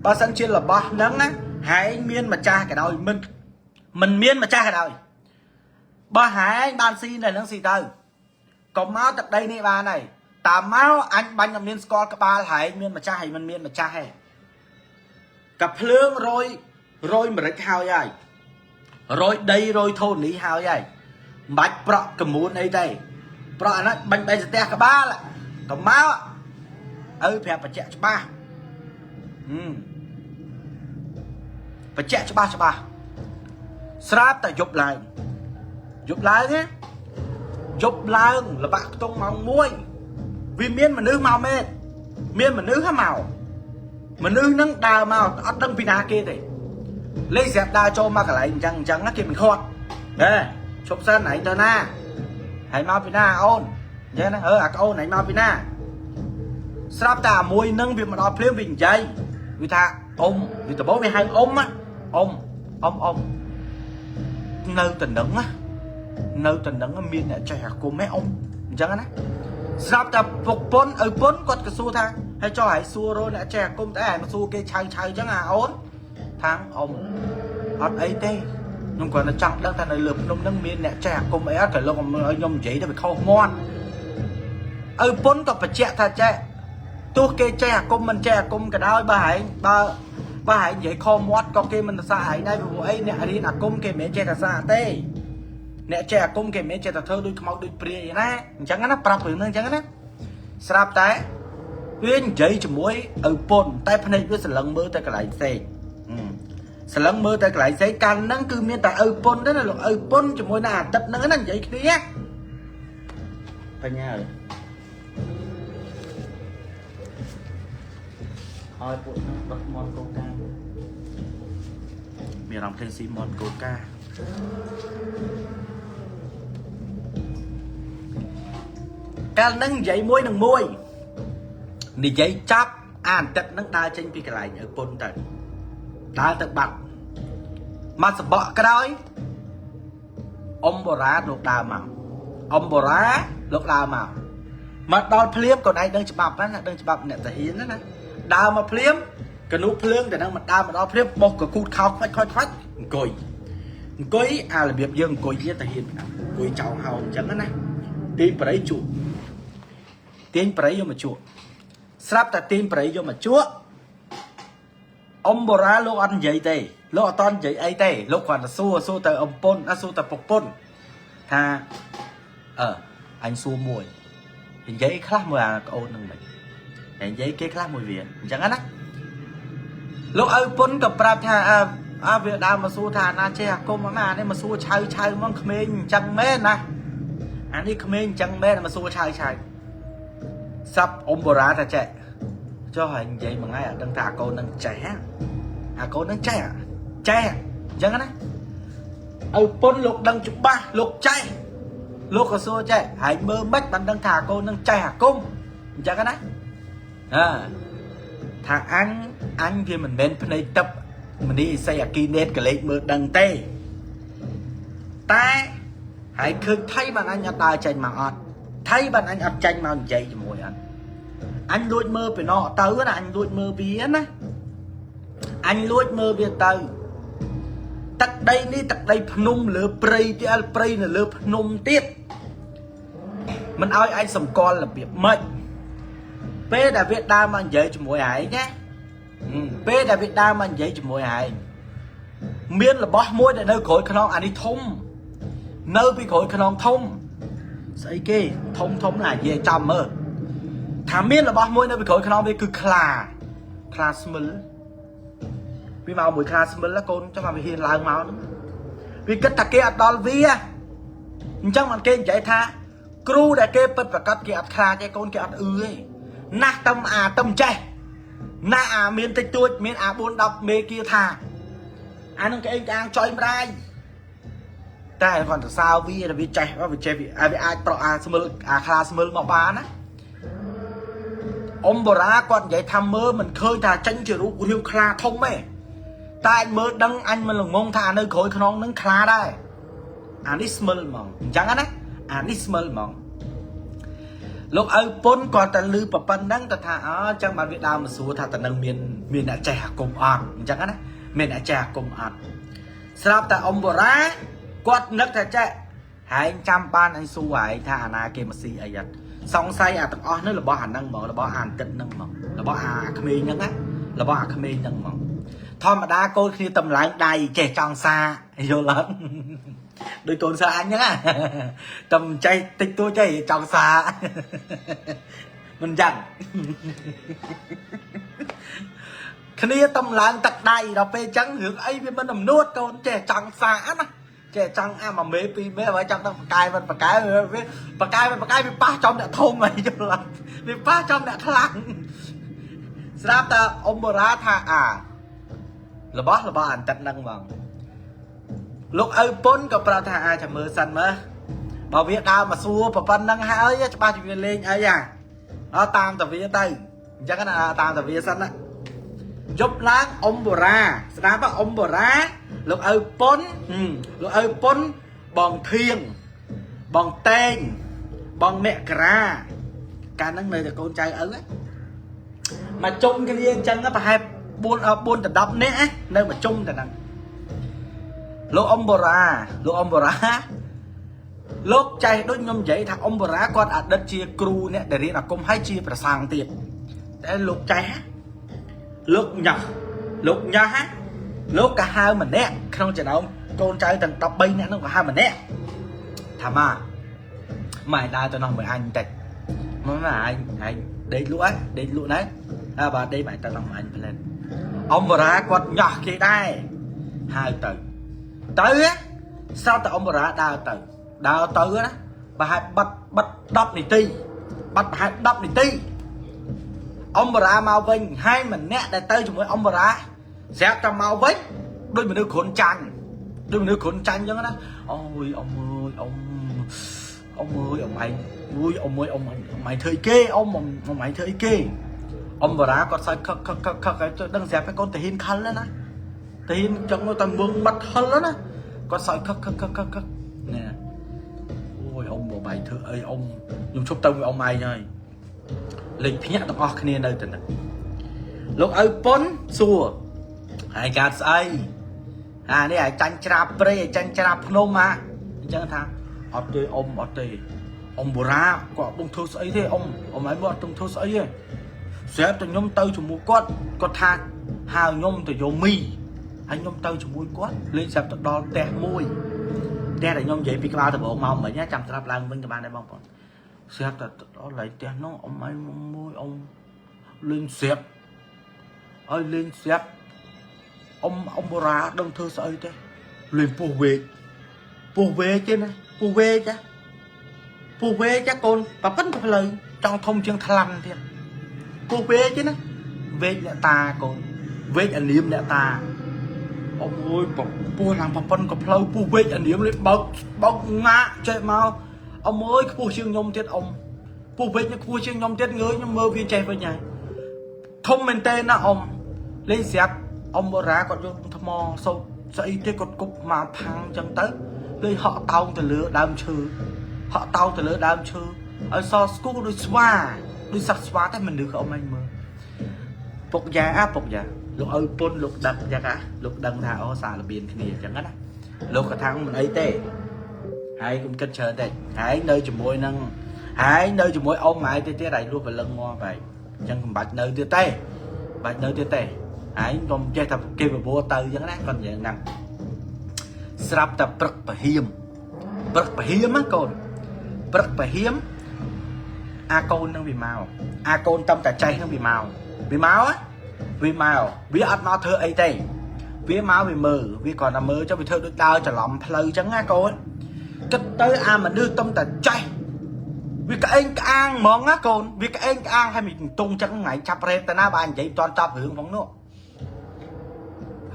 បើសិនជារបស់ហ្នឹងណាហែងមានម្ចាស់ក៏ដោយមិនមិនមានម្ចាស់ក៏ដោយបើហែងបានស៊ីនៅហ្នឹងស៊ីទៅកុំមកទឹកដីនេះបានហើយតាមមកអញបាញ់អត់មានស្គាល់ក្បាលហែងមានម្ចាស់ហើយមិនមានម្ចាស់ទេកាភ្លើងរយរយម្រេចហើយហើយរយដីរយធូននេះហើយហើយមិនបាច់ប្រក់កមួនអីទេប្រក់អាហ្នឹងបាញ់បែកស្ទះក្បាលកុំមកឪប្រាប់បញ្ជាក់ច្បាស់បញ្ជាក់ច្បាស់ច្បាស់ស្រាប់តែយប់ឡើងយប់ឡើងណាយប់ឡើងលបាក់ខ្ទង់ម៉ោង1វាមានមនុស្សមកមែនមានមនុស្សហ่ะមកមនុស្សហ្នឹងដើរមកអត់ដឹងពីណាគេទេលេខស្រាប់ដើរចូលមកកន្លែងអញ្ចឹងអញ្ចឹងគេមិនខាត់ហេឈប់សិនឯងទៅណាហើយមកពីណាអូនអញ្ចឹងណាអឺអាក្អូនឯងមកពីណាស្រាប់តែអាមួយហ្នឹងវាមកដល់ភ្លាមវានិយាយវាថាអ៊ំវាដំបូងវាហៅអ៊ំណាអ៊ំអ៊ំអ៊ំនៅតំណឹងណានៅតំណឹងមានអ្នកចេះអាគមហ៎អ៊ំអញ្ចឹងណាស្រាប់តែពុកពុនឪពុនគាត់ក៏សួរថាហើយចុះហើយសួររអ្នកចេះអាគមតែហើយមកសួរគេឆៅឆៅអញ្ចឹងអាអូនថាងអ៊ំអត់អីទេខ្ញុំគ្រាន់តែចង់ដឹងថានៅលើភ្នំហ្នឹងមានអ្នកចេះអាគមអីអត់ក៏លោកឲ្យខ្ញុំនិយាយទៅវាខុសមាត់ឪពុនក៏បញ្ជាក់ថាចេះទោះគេចេះអាគមមិនចេះអាគមក៏ដោយបើហែងបើបើហែងនិយាយខុសមាត់ក៏គេមិនសរសើរហែងដែរព្រោះអីអ្នករៀនអាគមគេមិនមែនចេះតែសាទេអ្នកចេះអាគមគេមិនមែនចេះតែធ្វើដូចខ្មោចដូចព្រាយណាអញ្ចឹងណាប្រាប់រឿងហ្នឹងអញ្ចឹងណាស្រាប់តែ វានិយាយជាមួយឪពុនតែភ្នែកវាសន្លឹងមើលតែកន្លែងផ្សេងសន្លឹងមើលតែកន្លែងផ្សេងកាលហ្នឹងគឺមានតែឪពុនទេណាលោកឪពុនជាមួយនឹងអាទិត្យហ្នឹងណានិយាយគ្នាបញ្ញាអើយឲ្យពួកហ្នឹងដោះមាន់កូកាមានអារម្មណ៍ឃើញស៊ីមាន់កូកាកាលហ្នឹងនិយាយមួយនឹងមួយនិយាយចាប់អាអាទិត្យហ្នឹងដើរចេញពីកន្លែងឪពុនទៅដើរទៅបាត់មកសបកក្រោយអ៊ំបូរ៉ាលោកដើរមកអ៊ំបូរ៉ាលោកដើរមកមកដល់ភ្លាមកូនឯងដឹងច្បាប់ណាដឹងច្បាប់អ្នកតាហ៊ានណាដើរមកភ្លាមកនុភ្លើងតែនឹងមកដើរមកដល់ភ្លាមបោះកគូតខោខ្វាច់ខ្វាច់ខ្វាច់អង្គុយអង្គុយអារបៀបយើងអង្គុយទៀតតាហ៊ានអង្គុយចោលហោអញ្ចឹងណាទាញប្រៃជក់ទាញប្រៃយកមកជក់ស្រាប់តែទាញប្រៃយកមកជក់អ៊ំបូរ៉ាលោកអត់និយាយទេលោកអត់តន់និយាយអីទេលោកគ្រាន់តែសួរសួរទៅអ៊ំពុនអ่ะសួរទៅពុកពុនថាអឺអញសួរមួយនិយាយខ្លះមួយអាក្អូននឹងមិនតែនិយាយគេខ្លះមួយវាអញ្ចឹងណាលោកឪពុនក៏ប្រាប់ថាអើអើវាដើមមកសួរថាអាណាចេះអាគុំអាណានេះមកសួរឆៅឆៅហ្មងក្មេងអញ្ចឹងមែនណាអានេះក្មេងអញ្ចឹងមែនមកសួរឆៅឆៅសាប់អ៊ំបូរ៉ាថាចេះចុះហើយនិយាយមួយថ្ងៃអត់ដឹងថាអាកូននឹងចេះហ៎អាកូននឹងចេះចេះអញ្ចឹងណាឪពុនលោកដឹងច្បាស់លោកចេះលោកក៏សួរចេះហើយមើលមិនបានដឹងថាអាកូននឹងចេះអាគុំអញ្ចឹងណាអើថាអញអញវាមិនមែនភ្នែកទឹកមនីអិសីអាគីណេតកលេចមើលដឹងទេតែហើយឃើញថៃបានអញអត់ដើរចេញមកអត់ថៃបានអញអត់ចេញមកនិយាយជាមួយអត់អញលួចមើលពីណោះទៅណាអញលួចមើលវាណាអញលួចមើលវាទៅទឹកដីនេះទឹកដីភ្នំលើព្រៃទៀតព្រៃនៅលើភ្នំទៀតមិនឲ្យឯងសម្គាល់របៀបម៉េចពេលដែលវាដើរមកនិយាយជាមួយឯងណាពេលដែលវាដើរមកនិយាយជាមួយឯងមានរបស់មួយដែលនៅក្រោយខ្នងអានេះធំនៅពីក្រោយខ្នងធំស្អីគេធំធំណាស់និយាយចំមើលថាមានរបស់មួយនៅពីក្រោយខ្នងវាគឺខ្លាខ្លាស្មិលវាមកមួយខ្លាស្មិលកូនចាំមកវាហ៊ានឡើងមកហ្នឹងវាគិតថាគេអត់ដល់វាអញ្ចឹងមិនគេនិយាយថាគ្រូដែលគេពិតប្រកបគេអត់ខ្លាចទេកូនគេអត់អឺទេណាស់តំអាតំចេះណាស់អាមានតិចតួចមានអា4 10មេគាថាអានឹងគេឯងកាងចុយម្ដាយតែគាត់ទៅសើវាវាចេះវាចេះវាអាចប្រក់អាស្មិលអាខ្លាស្មិលមកបានណាអ៊ំបូរ៉ាគាត់និយាយថាមើលមិនឃើញថាចេញជារូបរាងខ្លាធំទេតែអញមើលដឹងអញមិនល្ងងថានៅក្រោយខ្នងនឹងខ្លាដែរអានេះស្មិលហ្មងអញ្ចឹងណាអានេះស្មិលហ្មងលោកឪពុនគាត់តែលឺប្រប៉ុណ្ណឹងទៅថាអញ្ចឹងបានវាដើមមកសួរថាតើនឹងមានមានអ្នកចេះអាគមអត់អញ្ចឹងណាមានអ្នកចេះអាគមអត់ស្រាប់តែអ៊ំបូរ៉ាគាត់នឹកថាចេះហែងចាំបានអញសួរហែងថាអាណាគេមកស៊ីអីអត់សង្ស័យអាទាំងអស់នេះរបស់អាហ្នឹងហ្មងរបស់អាអន្តិតហ្នឹងហ្មងរបស់អាក្មេងហ្នឹងណារបស់អាក្មេងហ្នឹងហ្មងធម្មតាកូនគ្នាតម្លើងដៃចេះចង់សាយល់អត់ដូចកូនសិស្សអញហ្នឹងណាតំចេះតិចតួចចេះចង់សាមិនចឹងគ្នាតម្លើងទឹកដៃដល់ពេលចឹងរឿងអីវាមិនអំនួតកូនចេះចង់សាណាចេះចង់អាមួយមេពីរមេបើចង់ដល់បកាយមិនបកាយវាបកាយមិនបកាយវាប៉ះចំអ្នកធំអីយល់អត់វាប៉ះចំអ្នកខ្លាំងស្រាប់តែអ៊ំបូរ៉ាថាអារបស់របស់អន្តិតហ្នឹងហ្មងលោកឪពុនក៏ប្រាប់ថាអាចចាំមើលសិនមើលបើវាដើរមកសួរប្រប៉ុណ្្នឹងហើយច្បាស់ជាវាលេងអីហ่ะអត់តាមតាវាទៅអញ្ចឹងណាតាមតាវាសិនណាយប់ឡើងអ៊ំបូរ៉ាស្ដាប់អ៊ំបូរ៉ាលោកឪពុនលោកឪពុនបងធៀងបងតេងបងមករាកាលហ្នឹងនៅតែកូនចៅឪមកជុំគ្នាអញ្ចឹងប្រហែល4 4ដល់10នាក់នៅមកជុំតែហ្នឹងលោកអ៊ំបូរ៉ាលោកអ៊ំបូរ៉ាលោកចេះដូចខ្ញុំនិយាយថាអ៊ំបូរ៉ាគាត់អតីតជាគ្រូអ្នកដែលរៀនអាគមហើយជាប្រសាងទៀតតែលោកចេះលោកញ៉ាស់លោកញ៉ាស់លោកក៏ហៅម្នាក់ក្នុងចំណោមកូនចៅទាំង13នាក់នោះក៏ហៅម្នាក់ថាមកម៉ែដើរទៅនោះមួយអញបន្តិច មកមកឯងឯងដេកលក់ហ៎ដេកលក់ណាអើបាទដេកមកទៅដល់អញផ្លែតអមបរាគាត់ញាស់គេដែរហៅទៅទៅសោតតែអមបរាដើរទៅដើរទៅណាប្រហែលបាត់បាត់10នាទីបាត់ប្រហែល10នាទី អំបរាមកវិញហើយម្នាក់ដែលទៅជាមួយអំបរាស្រាប់តែមកវិញដូចមនុស្សគ្រុនចាញ់ដូចមនុស្សគ្រុនចាញ់អញ្ចឹងណាអូយអ៊ំអើយអ៊ំអ៊ំអើយអ៊ំឯងអូយអ៊ំអើយអ៊ំអ៊ំឯងធ្វើអីគេអ៊ំអ៊ំអ៊ំឯងធ្វើអីគេអំបរាគាត់សើចខឹកខឹកខឹកខឹកហើយដឹងស្រាប់ហើយកូនតាហ៊ានខិលណាតាហ៊ានចឹងតែងបាត់ខិលណាគាត់សើចខឹកខឹកខឹកខឹកខឹកណែអូយអ៊ំបងឯងធ្វើអីអ៊ំខ្ញុំឈប់ទៅមួយអ៊ំឯងហើយ លេខភ្ញាក់ទាំងអស់គ្នានៅទៅនឹងលោកឪពុនសួរហើយកាត់ស្អីអានេះឲ្យចាញ់ច្រាបព្រៃឲ្យចាញ់ច្រាបភ្នំហ่ะអញ្ចឹងថាអត់ទេអ៊ំអត់ទេអ៊ំបូរ៉ាគាត់អត់ដឹងធ្វើស្អីទេអ៊ំអ៊ំឯងមកអត់ដឹងធ្វើស្អីទេស្រាប់តែខ្ញុំទៅជាមួយគាត់គាត់ថាហៅខ្ញុំទៅយកមីហើយខ្ញុំទៅជាមួយគាត់លេងស្រាប់ទៅដល់ផ្ទះមួយផ្ទះដែលខ្ញុំនិយាយពីក្បាលដំបូងមកមិញណាចាំស្រាប់ឡើងវិញក៏បានដែរបងប្អូន ស្រាប់តែដល់ឡៃផ្ទះនោះអ៊ំឯងមួយអ៊ំលេងស្រាប់ឲ្យលេងស្រាប់អ៊ំអ៊ំបូរ៉ាដឹងធ្វើស្អីទេលេងពោះវែកពោះវែកទេណាពោះវែកចាពោះវែកចាកូនប៉ប៉ិនក៏ផ្លូវចង់ធំជាងថ្លាន់ទៀតពោះវែកទេណាវែកអ្នកតាកូនវែកអានាមអ្នកតាអ៊ំអើយពពោះឡើងប៉ប៉ិនក៏ផ្លូវពោះវែកអានាមលេងបើកបើកងាកចេះមកអ៊ំអើយខ្ពស់ជាងខ្ញុំទៀតអ៊ំ ពោះវែកនេះខ្ពស់ជាងខ្ញុំទៀតងើយខ្ញុំមើលវាចេះវិញហើយធំមែនតើណាអ៊ំលេងស្រាប់អ៊ំបូរ៉ាគាត់យកថ្មសោតស្អីទេគាត់គប់មកផាំងអញ្ចឹងទៅលេងហក់តោងទៅលើដើមឈើហក់តោងទៅលើដើមឈើឲ្យសស្គូដូចស្វាដូចសត្វស្វាតែមនុស្សអ៊ំឯងមើលពុកយ៉ាអាពុកយ៉ាលោកឪពុនលោកដឹកយ៉ាងអាលោកដឹងថាអូសាររបៀនគ្នាអញ្ចឹងណាលោកក៏ថាមិនអីទេ ហើយកុំគិតច្រើនតិចហើយនៅជាមួយនឹងហើយនៅជាមួយអ៊ំហើយទៀតទៀតហើយលួសព្រលឹងងាប់ហើយអញ្ចឹងកុំបាច់នៅទៀតទេបាច់នៅទៀតទេហើយកុំចេះតែគេបបួលទៅអញ្ចឹងណាគាត់និយាយហ្នឹងស្រាប់តែព្រឹកពហៀមព្រឹកពហៀមណាកូនព្រឹកពហៀមអាកូននឹងវាមកអាកូនតំតែចេះនឹងវាមកវាមកវាមកវាអត់មកធ្វើអីទេវាមកវាមើលវាគ្រាន់តែមើលចុះវាធ្វើដូចដើរច្រឡំផ្លូវអញ្ចឹងណាកូន គិតទៅអាមនុស្សតំតែចេះវាក្អេងក្អាងហ្មងណាកូនវាក្អេងក្អាងហើយមានតុងចឹងថ្ងៃចាប់រ៉េតទៅណាបើអញនិយាយមិនតាន់ចាប់រឿងផងនោះ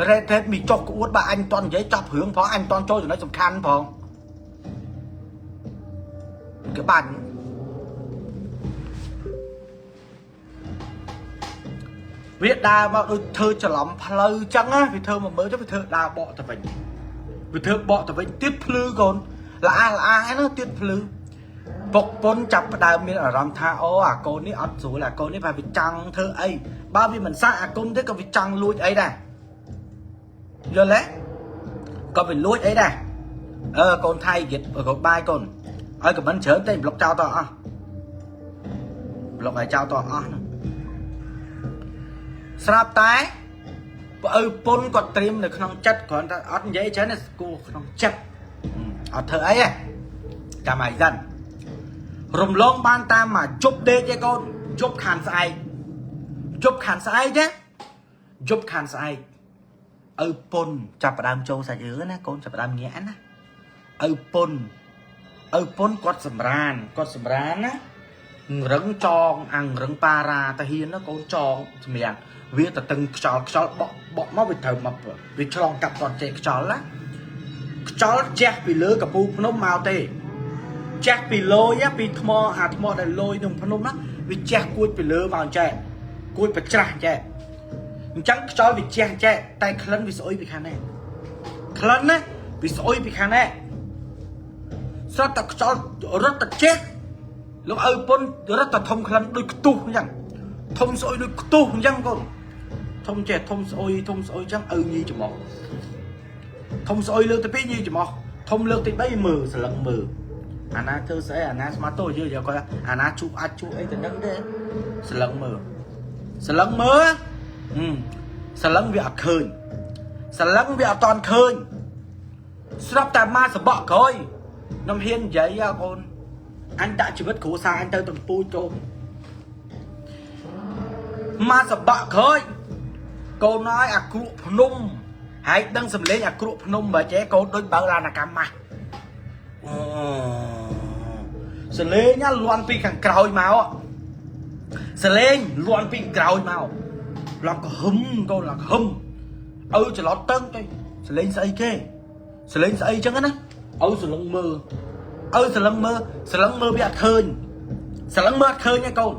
រ៉េតរ៉េតមីចុះក្អួតបើអញមិនតាន់និយាយចាប់រឿងផងអញមិនតាន់ចូលចំណុចសំខាន់ផងគេបាញ់វាដើរមកដូចធ្វើច្រឡំផ្លូវចឹងណាវាធ្វើមកមើលទៅវាធ្វើដើរបកទៅវិញវាធ្វើបកទៅវិញទៀតភ្លឺកូនល្អះល្អះហ្នឹងណាទៀតភ្លឺ ពុកពុនចាប់ផ្ដើមមានអារម្មណ៍ថាអូអាកូននេះអត់ស្រួលអាកូននេះប្រហែលវាចង់ធ្វើអីបើវាមិនសាក់អាគុំទេក៏វាចង់លួចអីដែរយល់ទេក៏វាលួចអីដែរអឺកូនថៃគេកូនបាយកូនឲ្យខមមិនច្រើនទេប្លុកចោលតអស់ប្លុកឲ្យចោលតអស់ហ្នឹងស្រាប់តែបើឪពុនគាត់ត្រៀមនៅក្នុងចិត្តគ្រាន់តែអត់និយាយច្រើនទេស្គួរក្នុងចិត្តអត់ធ្វើអីទេចាំឲ្យសិន រំលងបានតាមមកជប់ដេកឯកូនជប់ខានស្អែកជប់ខានស្អែកណាជប់ខានស្អែកឪពុនចាប់ផ្ដើមចូលសាច់រឿងណាកូនចាប់ផ្ដើមញាក់ណាឪពុនឪពុនគាត់សម្រានគាត់សម្រានណារឹងចងអាងរឹងប៉ារ៉ាតាហ៊ានណាកូនចងសម្រានវាតតឹងខ្យល់ខ្យល់បក់បក់មកវាត្រូវមកវាឆ្លងកាត់តចេះខ្យល់ណាខ្យល់ជះពីលើកពូភ្នំមកទេ ជះពីលយពីថ្មអាថ្មដែលលយក្នុងភ្នំណាវាជះគួចពីលើមកអញ្ចេះគួចប្រច្រាស់អញ្ចេះអញ្ចឹងខ្យល់វាជះអញ្ចេះតែក្លិនវាស្អុយពីខាងនេះក្លិនណាវាស្អុយពីខាងនេះស្រាប់តែខ្យល់រត់តែជះលោកឪពុនរត់តែធំក្លិនដូចខ្ទុះអញ្ចឹងធំស្អុយដូចខ្ទុះអញ្ចឹងកូនធំចេះធំស្អុយធំស្អុយអញ្ចឹងឪញីច្រមុះធំស្អុយលើកទី2ញីច្រមុះធំលើកទី3មើលសន្លឹងមើល អាណាធ្វើស្អីអាណាស្មាតោយើងយកគាត់អាណាជូអាចជូអីទៅនឹងទេសន្លឹងមើលសន្លឹងមើលសន្លឹងវាអត់ឃើញសន្លឹងវាអត់តន់ឃើញស្រាប់តែមកសបកក្រោយខ្ញុំហ៊ាននិយាយអាកូន អញដាក់ជីវិតគ្រួសារអញទៅតំពូចកូនមកសបាក់ក្រោយកូនហើយអាគ្រក់ភ្នំហើយដឹងសំលេងអាគ្រក់ភ្នំបើចេះកូនដូចបើឡានអាកម្មម៉ាស់អូសលេងណាលន់ពីខាងក្រោយមកសលេងលន់ពីក្រោយមកឡើងក៏ហឹមកូនឡើងហឹមឪច្រឡត់តឹងទៅសលេងស្អីគេសលេងស្អីចឹងណាឪសលឹងមើលឪសលឹងមើលសលឹងមើលវាអត់ឃើញសលឹងមើលអត់ឃើញទេកូន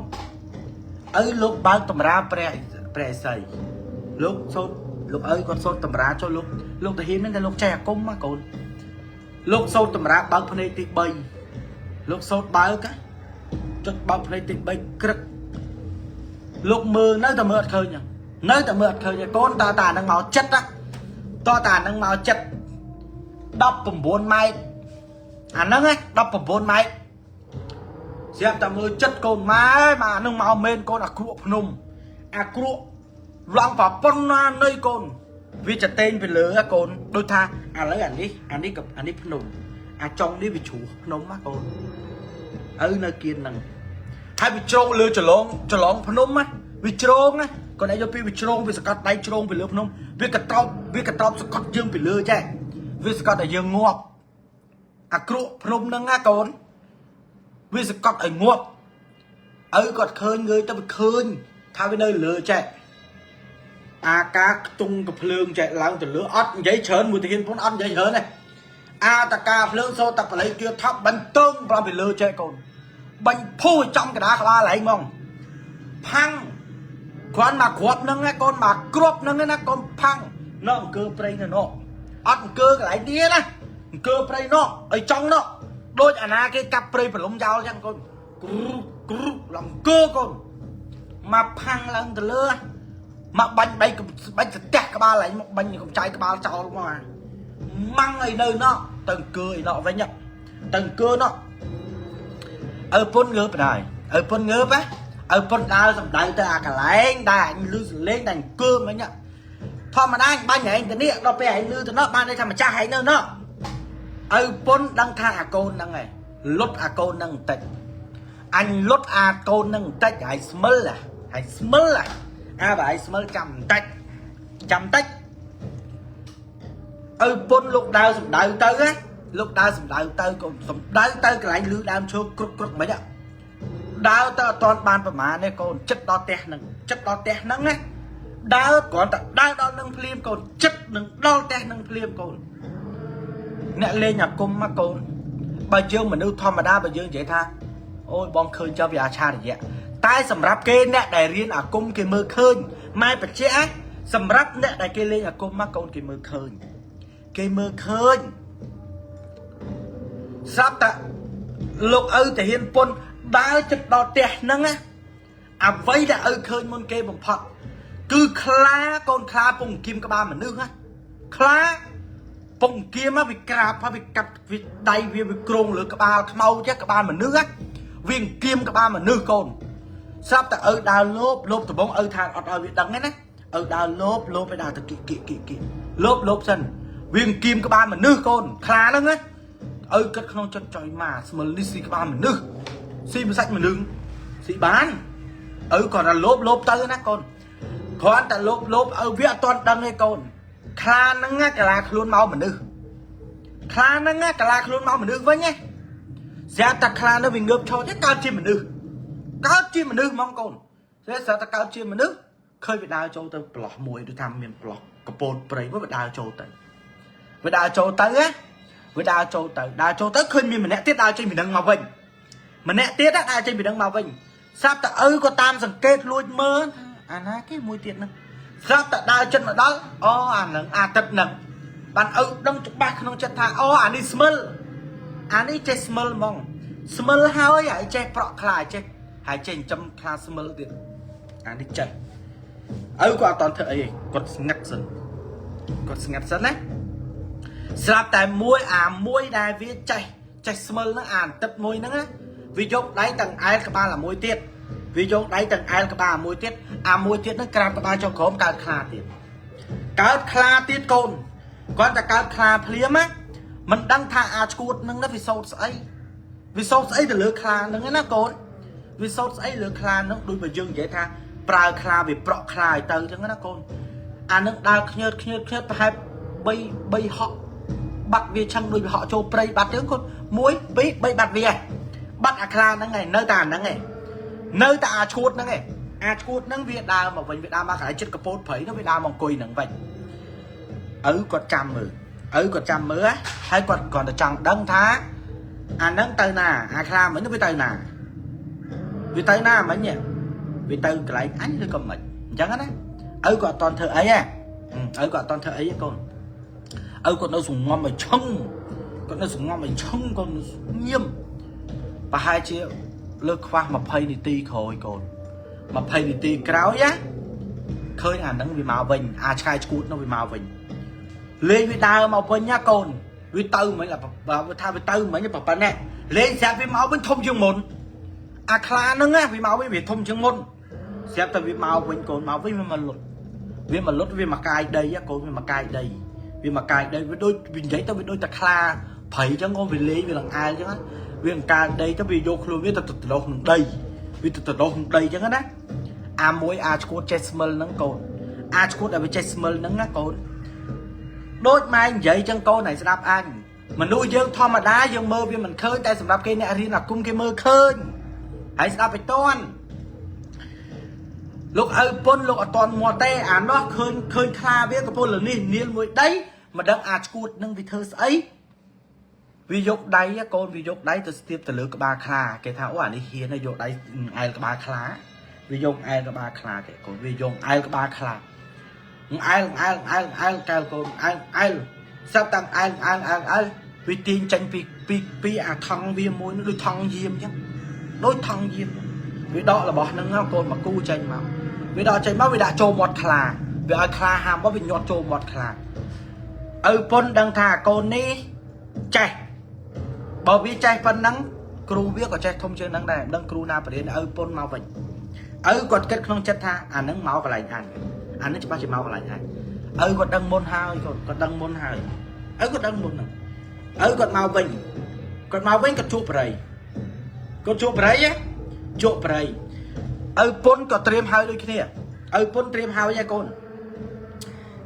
ឪលោកបើកតម្រាព្រះព្រះឥសីលោកសូត្រលោកឪគាត់សូត្រតម្រាចូលលោកលោកតាហ៊ានហ្នឹងតែលោកចេះអាគមណាកូនលោកសូត្រតម្រាបើកភ្នែកទី3លោកសូត្របើកណាចុចបើកភ្នែកទី3ក្រឹកលោកមើលនៅតែមើលអត់ឃើញហ្នឹងនៅតែមើលអត់ឃើញទេកូនតើតាហ្នឹងមកចិត្តណាតើតាហ្នឹងមកចិត្ត19ម៉ែត្រអាហ្នឹងណា19ម៉ែត្រ ស្រាប់តែមើលចិត្តកូនម៉ែមកអានឹងមកមែនកូនអាគ្រក់ភ្នំអាគ្រក់ឡើងប្រប៉ុណ្ណានៃកូនវាចតេងពីលើហ៎កូនដូចថាឥឡូវអានេះអានេះក៏អានេះភ្នំអាចុងនេះវាជ្រោះភ្នំណាកូនឪនៅគៀនហ្នឹងហើយវាជ្រងលើចលងចលងភ្នំណាវាជ្រងណាកូនឯងយកពីវាជ្រងវាសកត់ដៃជ្រងពីលើភ្នំវាកត្រោបវាកត្រោបសកត់យើងពីលើចេះវាសកត់ឲ្យយើងងាប់អាគ្រក់ភ្នំហ្នឹងណាកូន វាសកត់ឲ្យងាប់ឪគាត់ឃើញងើយទៅវាឃើញថាវានៅលើចេះអាការខ្ទង់កភ្លើងចេះឡើងទៅលើអត់និយាយច្រើនមួយទាហានពុនអត់និយាយច្រើនទេអាតកាភ្លើងសូតបល័យគៀថប់បាញ់តឹងប្រាំពីលើចេះកូនបាញ់ភូឲ្យចំកដាក្បាលឯងហ្មងផាំងគ្រាន់មកគ្រាប់ហ្នឹងណាកូនមកគ្រាប់ហ្នឹងណាកូនផាំងណោះអង្គើព្រៃនៅណោះអត់អង្គើកន្លែងនេះណាអង្គើព្រៃណោះឲ្យចង់ណោះដូចអាណាគេកាប់ព្រៃប្រលំចោលចឹងកូនគ្រុគ្រុឡើងអង្គើកូនមកផាំងឡើងទៅលើមកបាញ់បែកបាញ់ស្ទះក្បាលឯងមកបាញ់កំចាយក្បាលចោលមកអាម៉ាំងអីនៅណោះទៅអង្គើអីណោះវិញទៅអង្គើណោះ ឪពុនងើបដែរឪពុនងើបណាឪពុនដើរសំដៅទៅអាកន្លែងដែលអញលឺសលេងដែលអង្គើមិញធម្មតាអញបាញ់ឯងទៅនេះដល់ពេលឯងលឺទៅនោះបានន័យថាម្ចាស់ឯងនៅនោះឪពុនដឹងថាអាកូនហ្នឹងឯងលុតអាកូនហ្នឹងបន្តិចអញលុតអាកូនហ្នឹងបន្តិចហើយស្មិលហើយស្មិលអាបើហើយស្មិលចាំបន្តិចចាំបន្តិចឪពុនលោកដើរសំដៅទៅណាលោកដើរសំដៅទៅកូនសំដៅទៅកន្លែងលឺដើមឈើគ្រប់គ្រប់មិញ ដើរទៅអត់ទាន់បានប្រមាណទេកូនចិត្តដល់ផ្ទះហ្នឹងចិត្តដល់ផ្ទះហ្នឹងណាដើរគ្រាន់តែដើរដល់នឹងភ្លាមកូនចិត្តនឹងដល់ផ្ទះនឹងភ្លាមកូនអ្នកលេងអាគមមកកូនបើយើងមនុស្សធម្មតាបើយើងនិយាយថាអូយបងឃើញចុះវាអាឆារិយៈតែសម្រាប់គេអ្នកដែលរៀនអាគមគេមើលឃើញម៉ែបច្ចៈសម្រាប់អ្នកដែលគេលេងអាគមមកកូនគេមើលឃើញគេមើលឃើញស្រាប់តែលោកឪតាហ៊ានពុនដើរចិត្តដល់ផ្ទះហ្នឹងណាអ្វីដែលឪឃើញមុនគេបំផុតគឺខ្លាកូនខ្លាពងគៀមក្បាលមនុស្សណាខ្លាពងគៀមវាក្រាបហើយវាកាត់វាដៃវាវាក្រងលើក្បាលខ្មោចចេះក្បាលមនុស្សណាវាអង្គៀមក្បាលមនុស្សកូនស្រាប់តែឪដើរលោបលោបដំបងឪថាអត់ឲ្យវាដឹងទេណាឪដើរលោបលោបឲ្យដើរទៅគីគីគីគីលោបលោបសិនវាអង្គៀមក្បាលមនុស្សកូនខ្លាហ្នឹងណា ឪគិតក្នុងចិត្តចុយម៉ាស្មិលនេះស៊ីក្បាលមនុស្សស៊ីម្សាច់មនុស្សស៊ីបានឪគាត់ថាលោបលោបទៅណាកូនគ្រាន់តែលោបលោបឪវាអត់ទាន់ដឹងទេកូនខ្លាហ្នឹងណាកាឡាខ្លួនមកមនុស្សខ្លាហ្នឹងណាកាឡាខ្លួនមកមនុស្សវិញណាស្រាប់តែខ្លានោះវាងើបឈរទេកើតជាមនុស្សកើតជាមនុស្សហ្មងកូនស្រាប់តែកើតជាមនុស្សឃើញវាដើរចូលទៅប្រឡោះមួយដូចថាមានប្រឡោះកពតព្រៃមួយវាដើរចូលទៅវាដើរចូលទៅណា វាដើរចូលទៅដើរចូលទៅឃើញមានម្នាក់ទៀតដើរចេញពីនឹងមកវិញម្នាក់ទៀតដើរចេញពីនឹងមកវិញស្រាប់តែឪក៏តាមសង្កេតលួចមើលអាណាគេមួយទៀតហ្នឹងស្រាប់តែដើរចិត្តមកដល់អូអានឹងអាទឹកហ្នឹងបានឪដឹងច្បាស់ក្នុងចិត្តថាអូអានេះស្មិលអានេះចេះស្មិលហ្មងស្មិលហើយហើយចេះប្រក់ខ្លាចេះហើយចេះចិញ្ចឹមខ្លាស្មិលទៀតអានេះចេះឪក៏អត់តន់ធ្វើអីទេគាត់ស្ងាត់សិនគាត់ស្ងាត់សិនណា ស្រាប់តែមួយអាមួយដែលវាចេះចេះស្មិលហ្នឹងអាអន្ទឹបមួយហ្នឹងណាវាយកដៃទាំងអែលក្បាលអាមួយទៀតវាយកដៃទាំងអែលក្បាលអាមួយទៀតអាមួយទៀតហ្នឹងក្រាបក្បាលចុះក្រោមកើតខ្លាទៀតកើតខ្លាទៀតកូនគាត់តែកើតខ្លាភ្លាមណាមិនដឹងថាអាឈួតហ្នឹងណាវាសោតស្អី វាសោតស្អីទៅលើខ្លាហ្នឹងណាកូនវាសោតស្អីលើខ្លាហ្នឹងដូចបើយើងនិយាយថាប្រើខ្លាវាប្រក់ខ្លាឲ្យទៅអញ្ចឹងណាកូនអានឹងដើរខ្ញើតខ្ញើតខ្ញើតប្រហែល3 3ហក់បាត់វាឆឹងដូចវាហក់ចូលព្រៃបាត់អញ្ចឹងកូន1 2 3បាត់វាហ៎បាត់អាខ្លាហ្នឹងឯងនៅតែអាហ្នឹងឯងនៅតែអាឈួតហ្នឹងឯងអាឈួតហ្នឹងវាដើរមកវិញវាដើរមកកន្លែងចិត្តកពោតព្រៃហ្នឹងវាដើរមកអង្គុយហ្នឹងវិញឪគាត់ចាំមើលឪគាត់ចាំមើលហើយគាត់គ្រាន់តែចង់ដឹងថាអាហ្នឹងទៅណាអាខ្លាមិញវាទៅណាវាទៅណាមិញវាទៅកន្លែងអញឬក៏មិនអញ្ចឹងណាឪក៏អត់តន់ធ្វើអីហ៎ឪក៏អត់តន់ធ្វើអីទេកូនឪគាត់នៅសងំឲ្យឈឹងគាត់នៅសងំឲ្យឈឹងកូនញៀមប្រហែលជាលើកខ្វះ20នាទីក្រោយកូន20នាទីក្រោយណាឃើញអាហ្នឹងវាមកវិញអាឆ្កែឆ្កួតនោះវាមកវិញលេងវាដើរមកវិញណាកូនវាទៅមិញវាថាវាទៅមិញប៉ុណ្ណេះលេងស្រាប់វាមកវិញធំជាងមុនអាខ្លាហ្នឹងណាវាមកវិញវាធំជាងមុនស្រាប់តែវាមកវិញកូនមកវិញវាមកលុតវាមកលុតវាមកកាយដីកូនវាមកកាយដីវាមកកាយដីវាដូចវានិយាយទៅវាដូចតែខ្លាព្រៃអញ្ចឹងកូនវាលេងវាលង្អែលអញ្ចឹងវាអង្កាលដីទៅវាយកខ្លួនវាទៅទៅដោះក្នុងដីវាទៅទៅដោះក្នុងដីអញ្ចឹងណាអាមួយអាឈួតចេះស្មិលហ្នឹងកូនអាឈួតដែលវាចេះស្មិលហ្នឹងណាកូនដូចម៉ែនិយាយចឹងកូនឲ្យស្ដាប់អញមនុស្សយើងធម្មតាយើងមើលវាមិនឃើញតែសម្រាប់គេអ្នករៀនអាគមគេមើលឃើញហើយស្ដាប់ឲ្យតន់លោកឪពុនលោកអត់តន់មាត់ទេអានោះឃើញឃើញខ្លាវាកំពុងលនេះនាលមួយដីមិនដឹងអាឈួតនឹងវាធ្វើស្អីវាយកដៃកូនវាយកដៃទៅស្ទាបទៅលើក្បាលខ្លាគេថាអូអានេះហ៊ានយកដៃអែលក្បាលខ្លាវាយកអែលក្បាលខ្លាទេកូនវាយកអែលក្បាលខ្លាអែលអែលអែលអែលកែលកូនអែលអែលសັບតាំងអែលអែលអែលអែលវាទាញចេញពីពីពីអាថង់វាមួយនោះដូចថង់យាមអញ្ចឹងដូចថង់យាមវាដករបស់ហ្នឹងកូនមកគូចេញមកវាដកចេញមកវាដាក់ចូលមាត់ខ្លាវាឲ្យខ្លាហាមមកវាញាត់ចូលមាត់ខ្លាឪពុនដឹងថាកូននេះចេះបើវាចេះប៉ុណ្ណឹងគ្រូវាក៏ចេះធំជាងហ្នឹងដែរដឹងគ្រូណាបរៀនឪពុនមកវិញឪគាត់គិតក្នុងចិត្តថាអាហ្នឹងមកកន្លែងអញអានេះច្បាស់ជាមកកន្លែងអញឪគាត់ដឹងមុនហើយគាត់គាត់ដឹងមុនហើយឪគាត់ដឹងមុនហ្នឹងឪគាត់មកវិញគាត់មកវិញគាត់ជួបបរិយគាត់ជួបបរិយជួបបរិយឪពុនក៏ត្រៀមហើយដូចគ្នាឪពុនត្រៀមហើយហើយកូន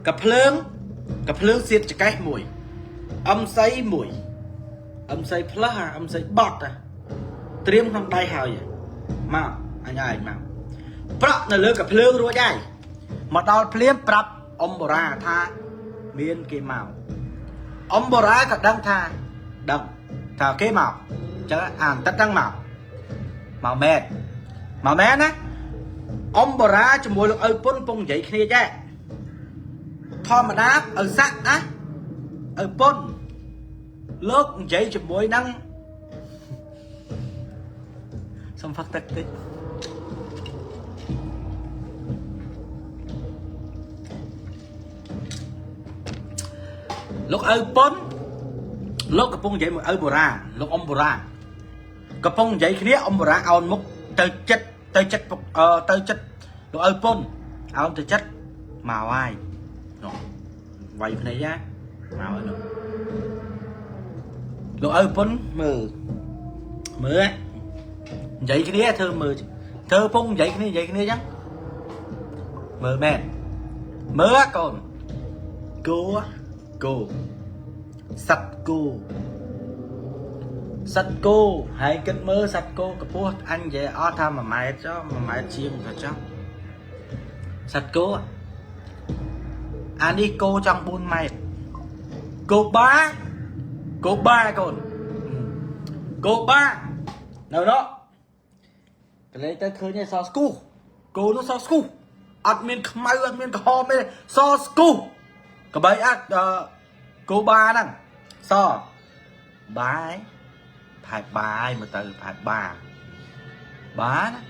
កភ្លើងកភ្លើងសៀតចកេះមួយអំសីមួយអំសីផ្លោះអាអំសីបត់អាត្រៀមក្នុងដៃហើយមកអញឲ្យមកប្រក់នៅលើកភ្លើងរួចហើយមកដល់ភ្លាមប្រាប់អមបូរ៉ាថាមានគេមកអមបូរ៉ាក៏ដឹងថាដឹងថាគេមកអញ្ចឹងអានទឹកដឹងមកមកមែនមកមែនណាអមបូរ៉ាជាមួយលោកឪពុនពងនិយាយគ្នាចេះធម្មតាឪស័កណាឪពុនលោកនិយាយជាមួយនឹងសុំផឹកទឹកតិចលោកឪពុនលោកកំពុងនិយាយមួយឪបូរ៉ាលោកអ៊ំបូរ៉ាកំពុងនិយាយគ្នាអ៊ំបូរ៉ាអោនមុខទៅចិត្តទៅចិត្តទៅចិត្តលោកឪពុនអោនទៅចិត្តមកហើយនោះវាយភ្នែកណាមកហើយនោះលោកឪពុនមើលមើលនិយាយគ្នាធ្វើមើលធ្វើពងនិយាយគ្នានិយាយគ្នាអញ្ចឹងមើលមែនមើលកូនគោគោសត្វគោសត្វគោហើយគិតមើលសត្វគោកម្ពស់អញនិយាយអត់ថា1ម៉ែត្រចុះ1ម៉ែត្រជាងទៅចុះសត្វគោអានេះគោចង់4ម៉ែត្រគោបាគោបាកូនគោបានៅនោះកលេទៅឃើញឯសស្គូគោនោះសស្គូអត់មានខ្មៅអត់មានក្រហមទេសស្គូកបីអត់គោបាហ្នឹងសបាយផែបាយមើលទៅផែបាបាណា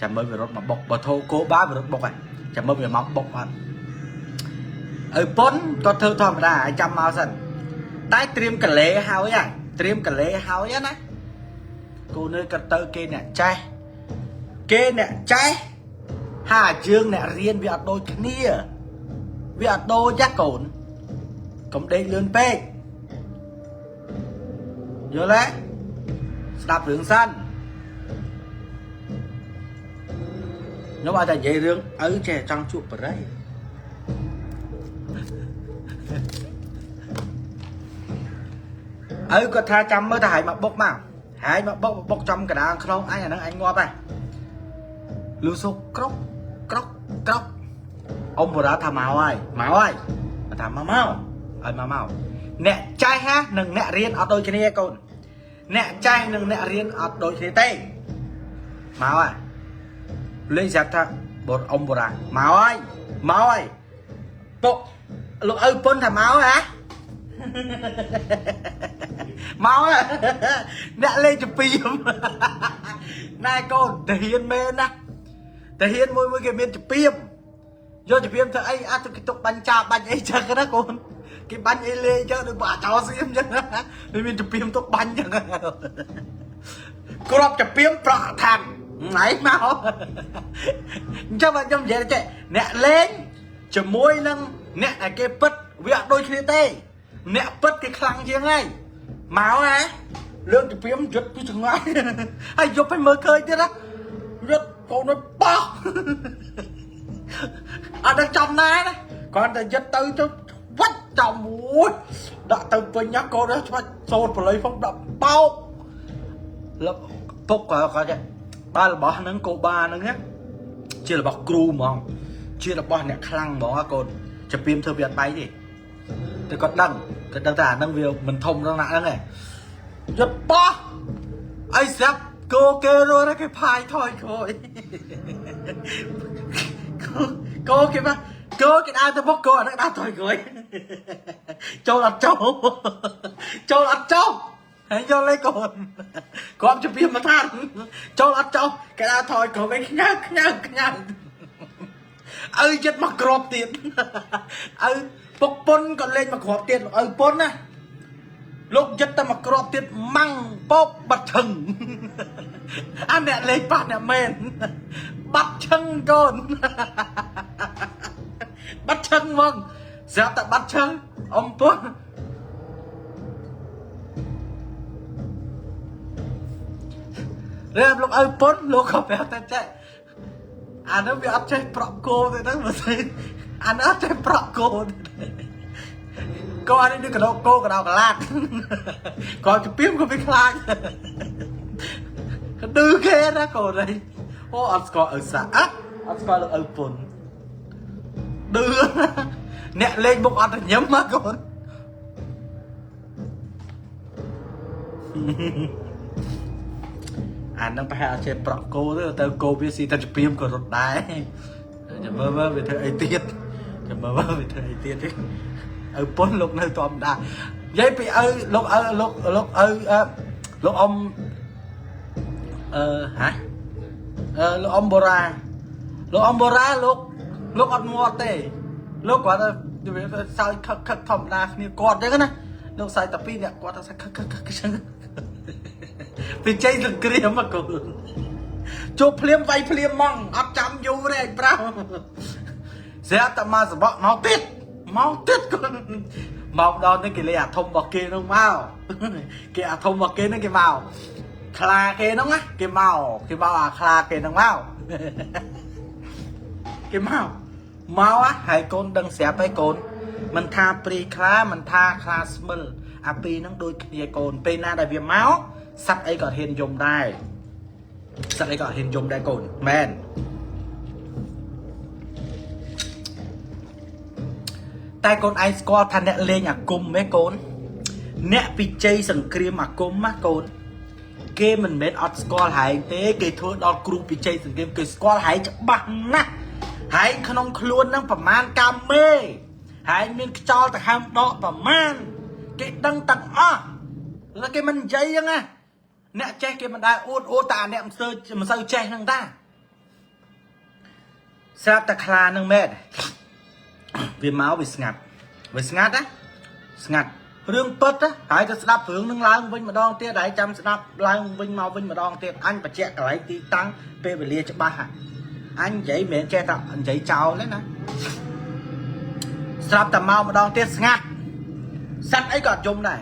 ចាំមើលវារត់មកបុកបើធោគោបាវារត់បុកហើយចាំមើលវាមកបុកអត់ឪពុនគាត់ធ្វើធម្មតាឲ្យចាំមកសិនតែត្រៀមកលេហើយហ่ะត្រៀមកលេហើយណាគូនៅក៏ទៅគេអ្នកចេះគេអ្នកចេះហាយើងអ្នករៀនវាអត់ដូចគ្នាវាអត់ដូចចាកូនកុំដេកលឿនពេកយល់ទេ ស្ដាប់រឿងសិនខ្ញុំអត់តែនិយាយរឿងឪចេះចង់ជួបបរិយឪគាត់ថាចាំមើលតែហែងមកបុកមកហែងមកបុកបុកចំកណ្ដាលខ្នងអញអាហ្នឹងអញងាប់ហ่ะលឺសូក្រុកក្រុកក្រុកអ៊ំបរាថាមកហើយមកហើយគាត់ថាមកមកឲ្យមកមកអ្នកចេះហានិងអ្នករៀនអត់ដូចគ្នាកូនអ្នកចេះនិងអ្នករៀនអត់ដូចគ្នាទេមកហើយលេងស្រាប់ថាបរអ៊ំបរាមកហើយមកហើយពុកលោកឪពុនថាមកហ៎ មកហ៎អ្នកលេងចពីមណែកូនតាហ៊ានមែនណាតាហ៊ានមួយមួយគេមានចពីមយកចពីមធ្វើអីអាចទៅគេទុកបាញ់ចាបាញ់អីចឹងណាកូនគេបាញ់អីលេងចឹងដូចបាក់ចោលសៀមចឹងណាវាមានចពីមទុកបាញ់ចឹងក្របចពីមប្រក់ឋានណៃមកអញ្ចឹងបាទខ្ញុំនិយាយចេះអ្នកលេងជាមួយនឹងអ្នកដែលគេពិតវាអត់ដូចគ្នាទេអ្នកពិតគេខ្លាំងជាងហើយមកហ៎លើកចពីមយុទ្ធពីចង្វាយហើយយប់ឲ្យមើលឃើញទៀតណាយុទ្ធកូនឲ្យបោះ អត់ដឹងចំណាណាគ្រាន់តែយត់ទៅទៅវាច់ចំមួយដាក់ទៅពេញណាកូននេះច្បាច់សូត្រប្រឡ័យផងដាក់បោកលពុកក៏គាត់ចេះបើរបស់ហ្នឹងកូបាហ្នឹងណាជារបស់គ្រូហ្មងជារបស់អ្នកខ្លាំងហ្មងហ៎កូនចាពីមធ្វើវាអត់បែកទេតែគាត់ដឹងគាត់ដឹងថាអាហ្នឹងវាមិនធំដល់ណាហ្នឹងឯងយត់បោះអីស្រាប់គោគេរស់គេផាយថយក្រោយ គោគេមកគោគេដើរទៅមុខគោអាហ្នឹងដើរថយក្រោយចូលអត់ចូលចូលអត់ចូលហើយយកលេខកូនគាត់ជំរាបមកថាចូលអត់ចូលគេដើរថយក្រោយវិញខ្ញើខ្ញើខ្ញើឪចិត្តមកក្របទៀតឪពុកពុនក៏លេងមកក្របទៀតឪពុនណាលោកចិត្តតែមកក្របទៀតម៉ាំងពោកបាត់ឈឹងអាអ្នកលេងប៉ះអ្នកមែនបាត់ឈឹងកូន បាត់ឈឹងហ្មងស្រាប់តែបាត់ឈឹងអំពុះរៀបលោកឪពុនលោកក៏ប្រាប់តែចេះអានោះវាអត់ចេះប្រក់គោទេហ្នឹងបើស្អីអានោះអត់ចេះប្រក់គោទេគោអានេះដូចកដោគោកដោកឡាតគាត់ជពីមក៏វាខ្លាចឌឺគេណាកូននេះអូអត់ស្គាល់ឪសាអអត់ស្គាល់លោកឪពុន ឌឺអ្នកលេងមុខអត់ញឹមមកកូនអានឹងប្រហែលអត់ចេះប្រក់គោទេទៅគោវាស៊ីតែជំរាមក៏រត់ដែរចាំមើលមើលវាធ្វើអីទៀតចាំមើលមើលវាធ្វើអីទៀតទេឪពុនលោកនៅធម្មតានិយាយពីឪលោកឪលោកលោកឪអឺលោកអ៊ំអឺហ៎អឺលោកអ៊ំបូរ៉ាលោកអ៊ំបូរ៉ាលោកលោកអត់មាត់ទេលោកគាត់ទៅវាសើចខឹកខឹកធម្មតាគ្នាគាត់អញ្ចឹងណាលោកសើចតែពីរអ្នកគាត់ទៅសើចខឹកខឹកខឹកអញ្ចឹង ពីជ័យសង្គ្រាមមកកូនជួបភ្លាមវាយភ្លាមហ្មងអត់ចាំយូរទេអញប្រាប់ស្រាប់តែមកសបកមកទៀតមកទៀតកូនមកដល់នេះគេលេអាធំរបស់គេនោះមកគេអាធំរបស់គេនោះគេមកខ្លាគេនោះណាគេមកគេមកអាខ្លាគេនោះមកគេមកមកហើយកូនដឹងស្រាប់ហើយកូនមិនថាព្រីខ្លាមិនថាខ្លាស្មិលអាពីរហ្នឹងដូចគ្នាកូនពេលណាដែលវាមកសัตว์អីក៏ហ៊ានយំដែរសัตว์អីក៏ហ៊ានយំដែរកូនមែនតែកូនឯងស្គាល់ថាអ្នកលេងអាគមទេកូនអ្នកពិជ័យសង្គ្រាមអាគមណាកូនគេមិនមែនអត់ស្គាល់ហែងទេគេធ្វើដល់គ្រូពិជ័យសង្គ្រាមគេស្គាល់ហែងច្បាស់ណាស់ហែងក្នុងខ្លួននឹងប្រមាណកាមេហែងមានខ្យល់ដង្ហើមដកប្រមាណគេដឹងទាំងអស់แล้วគេមិននិយាយហ្នឹងណាអ្នកចេះគេមិនដែលអួតអួតតែអាអ្នកមិនសូវមិនសូវចេះហ្នឹងតាស្រាប់តែខ្លាហ្នឹងមែនវាមកវាស្ងាត់វាស្ងាត់ណាស្ងាត់រឿងពិតណាហើយទៅស្ដាប់រឿងនឹងឡើងវិញម្ដងទៀតហើយចាំស្ដាប់ឡើងវិញមកវិញម្ដងទៀតអញបញ្ជាក់កន្លែងទីតាំងពេលវេលាច្បាស់ហ่ะអញនិយាយមិនមែនចេះតែនិយាយចោលទេណាស្រាប់តែមកម្ដងទៀតស្ងាត់សัตว์អីក៏អត់យំដែរ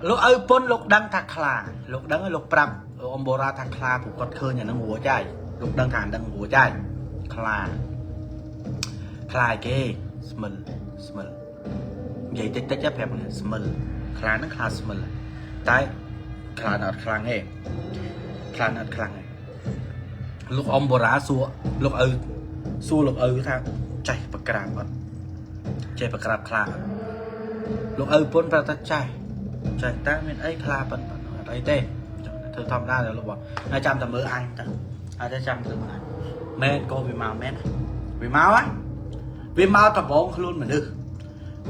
លោកឪពុនលោកដឹងថាខ្លាលោកដឹងហើយលោកប្រាប់អំបូរ៉ាថាខ្លាព្រោះគាត់ឃើញអានឹងរួចហើយលោកដឹងថាអានឹងរួចហើយខ្លាខ្លាឯគេស្មិលស្មិលនិយាយតិចតិចប្រាប់ស្មិលខ្លាហ្នឹងខ្លាស្មិលតែខ្លាអត់ខ្លាំងទេខ្លាអត់ខ្លាំងទេលោកអំបូរ៉ាសួរលោកឪសួរលោកឪថាចេះប្រក្រាបអត់ចេះប្រក្រាបខ្លាអត់លោកឪពុនប្រាប់ថាចេះ ចេះតែមានអីខ្លាប៉ុណ្ណឹងអត់អីទេធ្វើធម្មតាទៅលោកបងហើយចាំតែមើលអញទៅហើយតែចាំទៅមើលអញមែនកូនវាមកមែនវាមកហ៎វាមកដបងខ្លួនមនុស្ស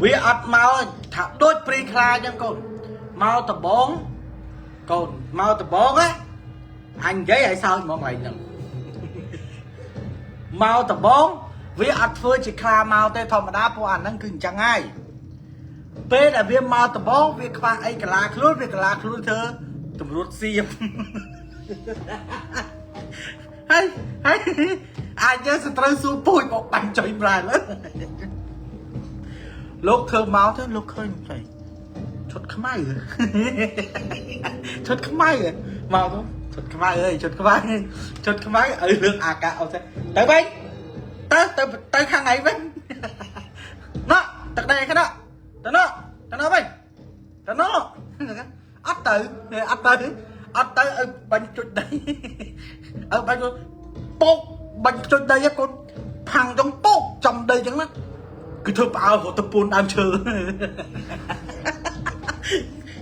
វាអត់មកថាដូចព្រីខ្លាអញ្ចឹងកូនមកដបងកូនមកដបងហ៎អញនិយាយឲ្យសើចហ្មងថ្ងៃហ្នឹងមកដបងវាអត់ធ្វើជាខ្លាមកទេធម្មតាពួកអាហ្នឹងគឺអញ្ចឹងហើយ ពេលដែលវាមកដបងវាខ្វះអីកាឡាខ្លួនវាកាឡាខ្លួនធ្វើតម្រួតសៀម ហើយហើយអាចយើងសត្រូវសួរពូជមកបាញ់ចុយប្រាលើលោកធ្វើមកទៅលោកឃើញចៃឈុតខ្មៅ ឈុតខ្មៅមកទៅឈុតខ្មៅអើយឈុតខ្មៅឈុតខ្មៅឲ្យលើកអាកាអត់ទៅវិញទៅទៅទៅខាងឯងវិញ ណោះទឹកដីខាងណោះទៅណោះទៅណោះវិញទៅណោះអត់ទៅអត់ទៅអត់ទៅឲ្យបាញ់ចុចដីឲ្យបាញ់ពោកបាញ់ចុចដីកូនផាំងចង់ពោកចំដីចឹងណាគឺធ្វើផ្អើលរត់ទៅពួនដើមឈើ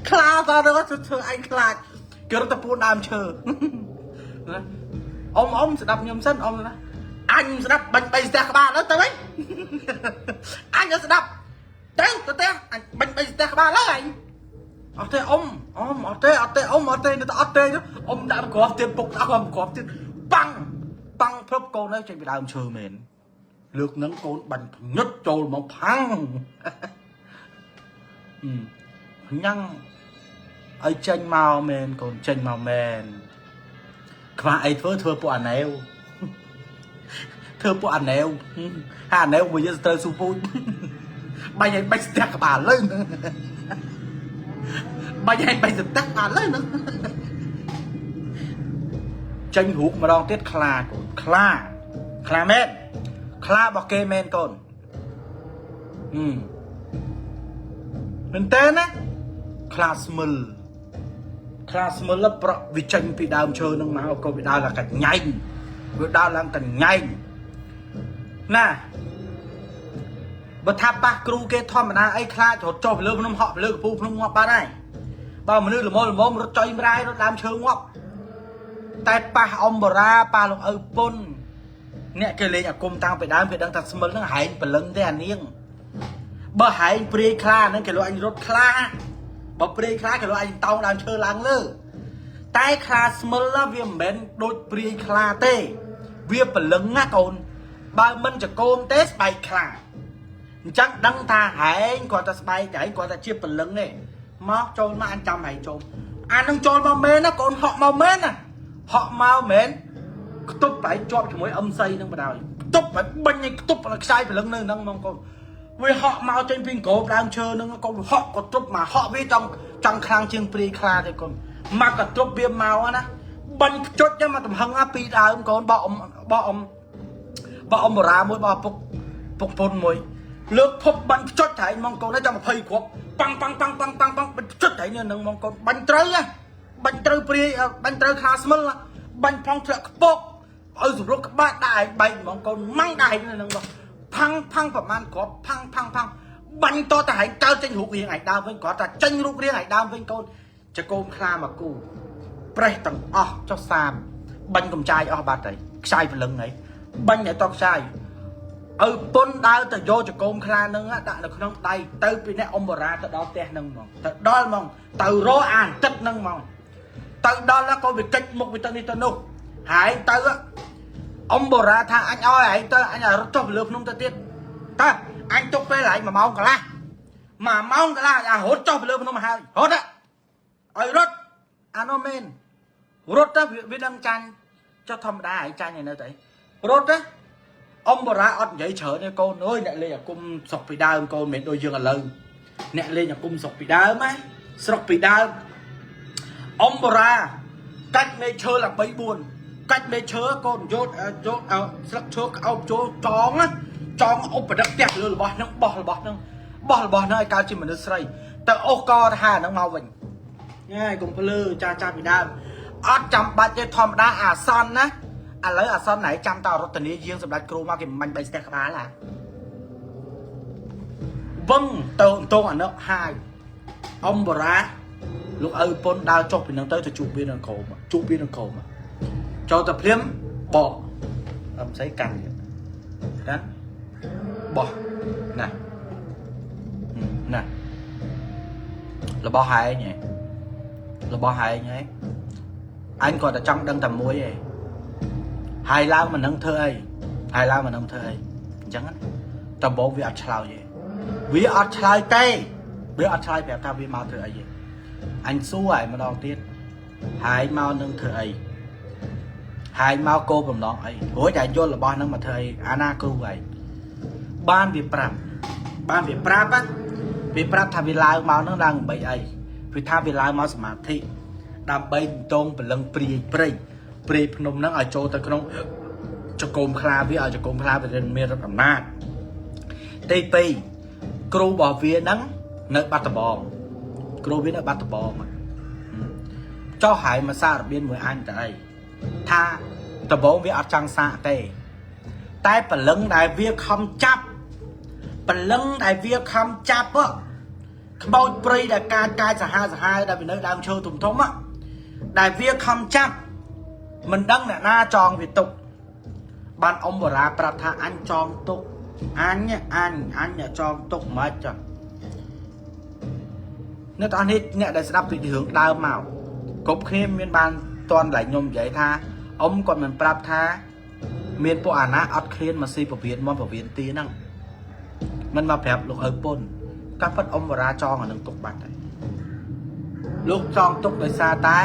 ខ្លាតើទៅធ្វើឯងខ្លាចគេរត់ទៅពួនដើមឈើណាអ៊ំអ៊ំស្ដាប់ខ្ញុំសិនអ៊ំណាអញស្ដាប់បាញ់បីស្ទះក្បាលទៅវិញ អញស្ដាប់ទៅទៅផ្ទះអញបាញ់បីស្ទះក្បាលហើយអញអត់ទេអ៊ំអ៊ំអត់ទេអត់ទេអ៊ំអត់ទេអត់ទេអ៊ំដាក់គ្រាប់ទៀតពុកដាក់គ្រាប់ទៀតប៉ាំងប៉ាំងព្រឹបកូននេះចេញពីដើមឈើមែនលើកនឹងកូនបាញ់ភ្ញុតចូលមកផាំង ញ៉ាំងឲ្យចេញមកមែនកូនចេញមកមែនខ្វះអីធ្វើធ្វើពួកអាណែវធ្វើពួកអាណែវហាអាណែវមួយយើងត្រូវស៊ូពូជបាញ់ឲ្យបាច់ស្ទះក្បាលលើហ្នឹងបាញ់ឲ្យបាច់ស្ទះក្បាលលើហ្នឹងចេញរូបម្ដងទៀតខ្លាកូនខ្លាខ្លាមែនខ្លារបស់គេមែនកូនហឹមមែនតើណា ខ្លាស្មិលខ្លាស្មិលប្រក់វាចេញពីដើមឈើនឹងមកក៏វាដើរឡើងកញ្ញែងវាដើរឡើងកញ្ញែងណាបើថាប៉ះគ្រូគេធម្មតាអីខ្លាចរត់ចុះពីលើភ្នំហក់ពីលើកពូភ្នំងាប់បាត់ហើយបើមនុស្សល្មមល្មមរត់ចុយម្រាយរត់ដើមឈើងាប់តែប៉ះអំបរាប៉ះលោកឪពុនអ្នកគេលេងអាគមតាំងពីដើមគេដឹងថាស្មិលហ្នឹងហែងព្រលឹងទេអានាងបើហែងព្រាយខ្លាហ្នឹងគេលោកអញរត់ខ្លា បើព្រាយខ្លាគេលោកអញតោងដើមឈើឡើងលើតែខ្លាស្មិលវាមិនមែនដូចព្រាយខ្លាទេវាព្រលឹងណាកូនបើមិនចកោមទេស្បែកខ្លាអញ្ចឹងដឹងថាហែងគាត់តែស្បែកហែងគាត់តែជាព្រលឹងទេមកចូលមកអញចាំហែងចូលអានឹងចូលមកមែនណាកូនហក់មកមែនណាហក់មកមែនខ្ទប់ហែងជាប់ជាមួយអឹមសីនឹងបណ្ដោយខ្ទប់ឲ្យបាញ់ឲ្យខ្ទប់ឲ្យខ្សែព្រលឹងនៅហ្នឹងហ្មងកូន វាហក់មកចេញពីក្របដើមឈើហ្នឹងកូនហក់ក៏ទ្រប់មកហក់វាចង់ចង់ខ្លាំងជាងព្រាយខ្លាទេកូនមកក៏ទ្រប់វាមកណាបាញ់ខ្ចុចមកទំហឹងពីដើមកូនបោកអ៊ំបោកអ៊ំបោកអ៊ំបរាមួយបោកពុកពុកពុនមួយលើកភពបាញ់ខ្ចុចថែងមកកូនចាំ20គ្រាប់ប៉ាំងប៉ាំងប៉ាំងប៉ាំងប៉ាំងប៉ាំងបាញ់ខ្ចុចថែងនឹងមកកូនបាញ់ត្រូវណាបាញ់ត្រូវព្រាយបាញ់ត្រូវខ្លាស្មិលបាញ់ផងធ្លាក់ខ្ពកឲ្យសម្រុកក្បាច់ដាក់ឯងបែកហ្មងកូនម៉ាំងដាក់ឯងនឹងមក ផាំងផាំងប្រហែលគ្រាប់ផាំងផាំងផាំងបាញ់តតែហែងកើតចេញរូបរាងឯងដើមវិញគ្រាន់តែចេញរូបរាងឯងដើមវិញកូនចកោមខ្លាមកគូប្រេះទាំងអស់ចុះសាមបាញ់កំចាយអស់បាត់ហើយខ្ចាយព្រលឹងហើយបាញ់ឲ្យតខ្ចាយឪពុនដើរទៅយកចកោមខ្លានឹងដាក់នៅក្នុងដៃទៅពីអ្នកអមបរាទៅដល់ផ្ទះនឹងហ្មងទៅដល់ហ្មងទៅរកអានទឹកនឹងហ្មងទៅដល់ក៏វាកិច្ចមុខវាទៅនេះទៅនោះហើយទៅ អំបូរ៉ាថាអញឲ្យឯងទៅអញឲ្យរត់ចុះពីលើភ្នំទៅទៀតតើអញទុកពេលឯង1ម៉ោងកន្លះ1ម៉ោងកន្លះឲ្យរត់ចុះពីលើភ្នំហើយរត់ឲ្យរត់អានោះមែនរត់ទៅវាដឹងចាញ់ចុះធម្មតាឯងចាញ់ឯនៅទៅរត់ទៅអំបូរ៉ាអត់និយាយច្រើនទេកូនអើយអ្នកលេងអាគមស្រុកពីដើមកូនមិនដូចយើងឥឡូវអ្នកលេងអាគមស្រុកពីដើមណា ស្រុកពីដើមអមបរាកាច់មេឈើឡើង3 4កាច់មេឈើកូនយកយកស្លឹកឈើក្អោបចូលចងណាចងឧបដឹកផ្ទះលើរបស់ហ្នឹងបោះរបស់ហ្នឹងបោះរបស់ហ្នឹងឲ្យកើតជាមនុស្សស្រីទៅអូសកទៅហាហ្នឹងមកវិញញ៉ែកុំភ្លឺចាស់ចាស់ពីដើមអត់ចាំបាច់ទេធម្មតាអាសន្នណាឥឡូវអាសន្នណៃចាំតរតនីយាងសម្ដេចគ្រូមកគេមិនបាញ់បីស្ទះក្បាលហ่าវឹងទៅអន្តងអានឹកហាយអំបរាលោកឪពុនដើរចុះពីនឹងទៅទៅជួបវានៅក្រោមជួបវានៅក្រោមចូលទៅភ្លាមបកអត់ស្អីកាន់ទៀតកាន់បោះណាណារបស់ហែងហ៎របស់ហែងហ៎អញគាត់តែចង់ដឹងតែមួយឯងហើយឡើងមិននឹងធ្វើអីហើយឡើងមិននឹងធ្វើអីអញ្ចឹងណាដំបូងវាអត់ឆ្លើយទេវាអត់ឆ្លើយទេវាអត់ឆ្លើយប្រាប់ថាវាមកធ្វើអីទេអញសួរឯងម្ដងទៀតហើយមកនឹងធ្វើអីហើយមកគោបំណងអីរួចតែយល់របស់នឹងមកធ្វើអីអាណាគ្រូឯងបានវាប្រាប់បានវាប្រាប់ណាវាប្រាប់ថាវាឡើងមកនឹងឡើងដើម្បីអីវាថាវាឡើងមកសមាធិដើម្បីតងព្រលឹងព្រាយព្រៃព្រាយភ្នំហ្នឹងឲ្យចូលទៅក្នុងចកុំខ្លាវាឲ្យចកុំខ្លាវាមានរដ្ឋអំណាចទី2គ្រូរបស់វាហ្នឹងនៅបាត់ដំបងគ្រូវានៅបាត់ដំបងចោះហើយមកសាររបៀនមួយអញទៅអីថាដំបងវាអត់ចង់សាកទេតែព្រលឹងដែលវាខំចាប់ព្រលឹងដែលវាខំចាប់ហ៎ខ្មោចព្រៃដែលកាចកាចសាហាវសាហាវដែលវានៅដើមឈើធំធំហ៎ដែលវាខំចាប់មិនដឹងអ្នកណាចងវាទុកបានអ៊ំបរាប្រាប់ថាអញចងទុកអញអញអញអ្នកចងទុកមិនចុះអ្នកទាំងអស់នេះអ្នកដែលស្ដាប់ពីរឿងដើមមកគ្រប់គ្នាមានបានតន់តែខ្ញុំនិយាយថាអ៊ំគាត់មិនប្រាប់ថាមានពួកអាណាអត់ឃ្លានមកស៊ីពវៀនមកពវៀនទីហ្នឹងមិនមកប្រាប់លោកឪពុនកាពិតអ៊ំបរាចងអានឹងទុកបាត់ហើយលោកចងទុកដោយសារតែ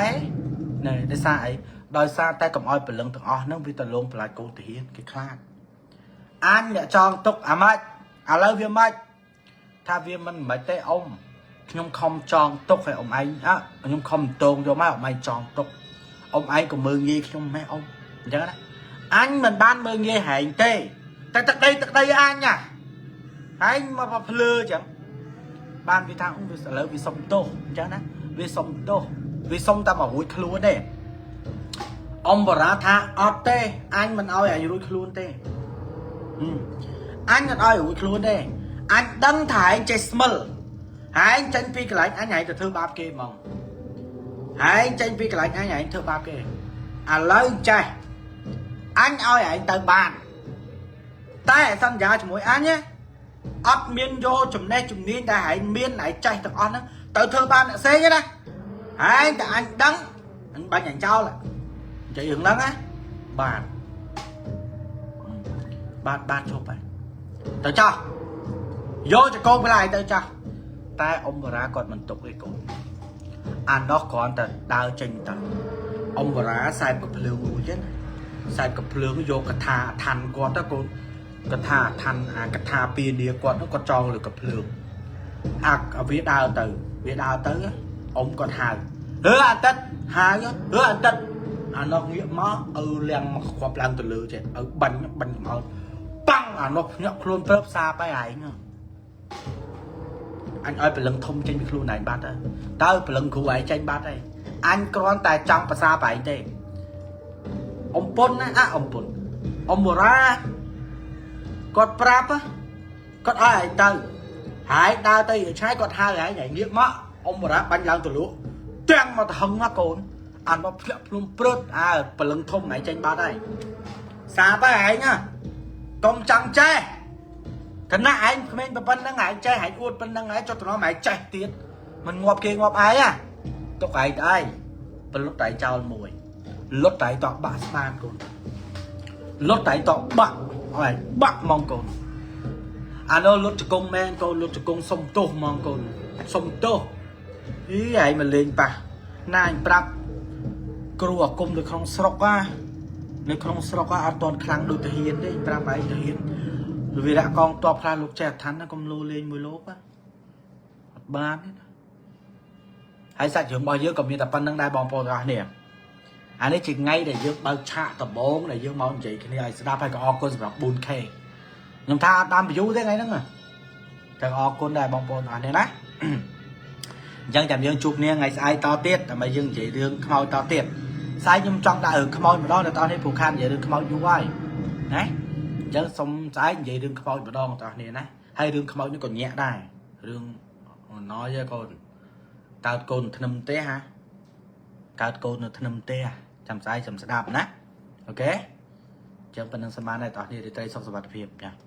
ណែដោយសារអីដោយសារតែកុំឲ្យព្រលឹងទាំងអស់ហ្នឹងវាទៅលងបន្លាចកូនទាហានគេខ្លាចអញអ្នកចងទុកអាម៉េចឥឡូវវាម៉េចថាវាមិនមិនទេអ៊ំខ្ញុំខំចងទុកឲ្យអ៊ំឯងអ่ะខ្ញុំខំតងយកមកអ៊ំឯងចងទុកអ៊ំឯងក៏មើងងាយខ្ញុំម៉េះអ៊ំអញ្ចឹងណាអញមិនបានមើងងាយហែងទេតែទឹកដីទឹកដីអញណាហែងមកភ្លឺអញ្ចឹងបានវាថាវាឥឡូវវាសុំទោសអញ្ចឹងណាវាសុំទោសវាសុំតែមករួចខ្លួនទេអ៊ំបរាថាអត់ទេអញមិនឲ្យឯងរួចខ្លួនទេអញមិនឲ្យរួចខ្លួនទេអញដឹងថាឯងចេះស្មិលហែងចេញពីកន្លែងអញហែងទៅធ្វើបាបគេហ្មងហែងចេញពីកន្លែងអញហែងធ្វើបាបគេឥឡូវចេះអញឲ្យឯងទៅបានតែសន្យាជាមួយអញណាអត់មានយកចំណេះជំនាញដែលឯងមានឯងចេះទាំងអស់ហ្នឹងទៅធ្វើបាបអ្នកផ្សេងទេណាហែងតែអញដឹងអញបាញ់អញចោលនិយាយរឿងហ្នឹងណាបាទបាទបាទជប់ហើយទៅចោះយកចកោផ្លាយទៅចោះតែអ៊ំបរាគាត់មិនទុកទេកូនអានោះគ្រាន់តែដើរចេញទៅអ៊ំបរាសែបកភ្លើងមួយទេណាសែបកភ្លើងយកកថាឋានគាត់ទៅកូនកថាឋានអាកថាពីនីគាត់នោះគាត់ចងលើកភ្លើងអាវាដើរទៅវាដើរទៅអ៊ំគាត់ហៅហឺអាទិត្យហៅហឺអាទិត្យអានោះងាកមកឪលៀងមកគ្រាប់ឡើងទៅលើចេះឪបាញ់បាញ់កំអោតប៉ាំងអានោះភ្ញាក់ខ្លួនព្រឹបសាបហើយឯងអញឲ្យព្រលឹងធំចេញពីខ្លួនឯងបាត់ហើយតើព្រលឹងគ្រូឯងចេញបាត់ហើយអញគ្រាន់តែចង់ប្រសាបែងទេអ៊ំពុនណាអ៊ំពុនអ៊ំបរាគាត់ប្រាប់គាត់ឲ្យឯងទៅហើយដើរទៅឆាយគាត់ហៅឯងឯងងាកមកអ៊ំបរាបាញ់ឡើងទៅលក់ទាំងមកទៅហឹងណាកូនអានមកភ្លាក់ភ្លុំព្រឹតអើព្រលឹងធំឯងចេញបាត់ហើយសាបហើយឯងណាកុំចង់ចេះគណៈឯងក្មេងប៉ុណ្្នឹងឯងចេះឯងអួតប៉ុណ្្នឹងឯងចុះត្រឡប់ឯងចេះទៀតមិនងាប់គេងាប់ឯងណាទុកឯងទៅឯងប្រលុតតែចោលមួយលុតតែតបាក់ស្បានកូនលុតតែតបាក់ឲ្យបាក់ហ្មងកូនអានោះលុតជង្គង់មែនកូនលុតជង្គង់សុំទោសហ្មងកូនសុំទោសអីឯងមកលេងប៉ះណាអញប្រាប់គ្រូអាគមនៅក្នុងស្រុកអានៅក្នុងស្រុកអត់ទាន់ខ្លាំងដូចទាហានទេប្រាប់ឯងទាហានវីរៈកងតបខ្លះលោកចេះអឋានណាកុំលូលេងមួយលោកអត់បានទេណា ហើយសាច់រឿងរបស់យើងក៏មានតែប៉ុណ្្នឹងដែរបងប្អូនទាំងអស់គ្នាអានេះជាថ្ងៃដែលយើងបើកឆាកដំបូងដែលយើងមកនិយាយគ្នាឲ្យស្ដាប់ហើយក៏អរគុណសម្រាប់ 4K ខ្ញុំថាអត់តាម view ទេថ្ងៃហ្នឹងតែអរគុណដែរបងប្អូនទាំងអស់គ្នាណា អញ្ចឹងចាំយើងជួបគ្នាថ្ងៃស្អែកតទៀតដើម្បីយើងនិយាយរឿងខ្មោចតទៀតស្អែកខ្ញុំចង់ដាក់រឿងខ្មោចម្ដងនៅតនេះព្រោះខាននិយាយរឿងខ្មោចយូរហើយណាអញ្ចឹងសុំស្អែកនិយាយរឿងខ្មោចម្ដងតោះនេះណាហើយរឿងខ្មោចនេះក៏ញាក់ដែររឿងណយឯកូនកើតកូនធ្នឹមផ្ទះហាកើតកូននៅធ្នឹមផ្ទះចាំស្អែកចាំស្ដាប់ណាOK អញ្ចឹងប៉ុណ្្នឹងសមានដែរតោះនេះរាត្រីសុខសុវត្ថិភាពចា។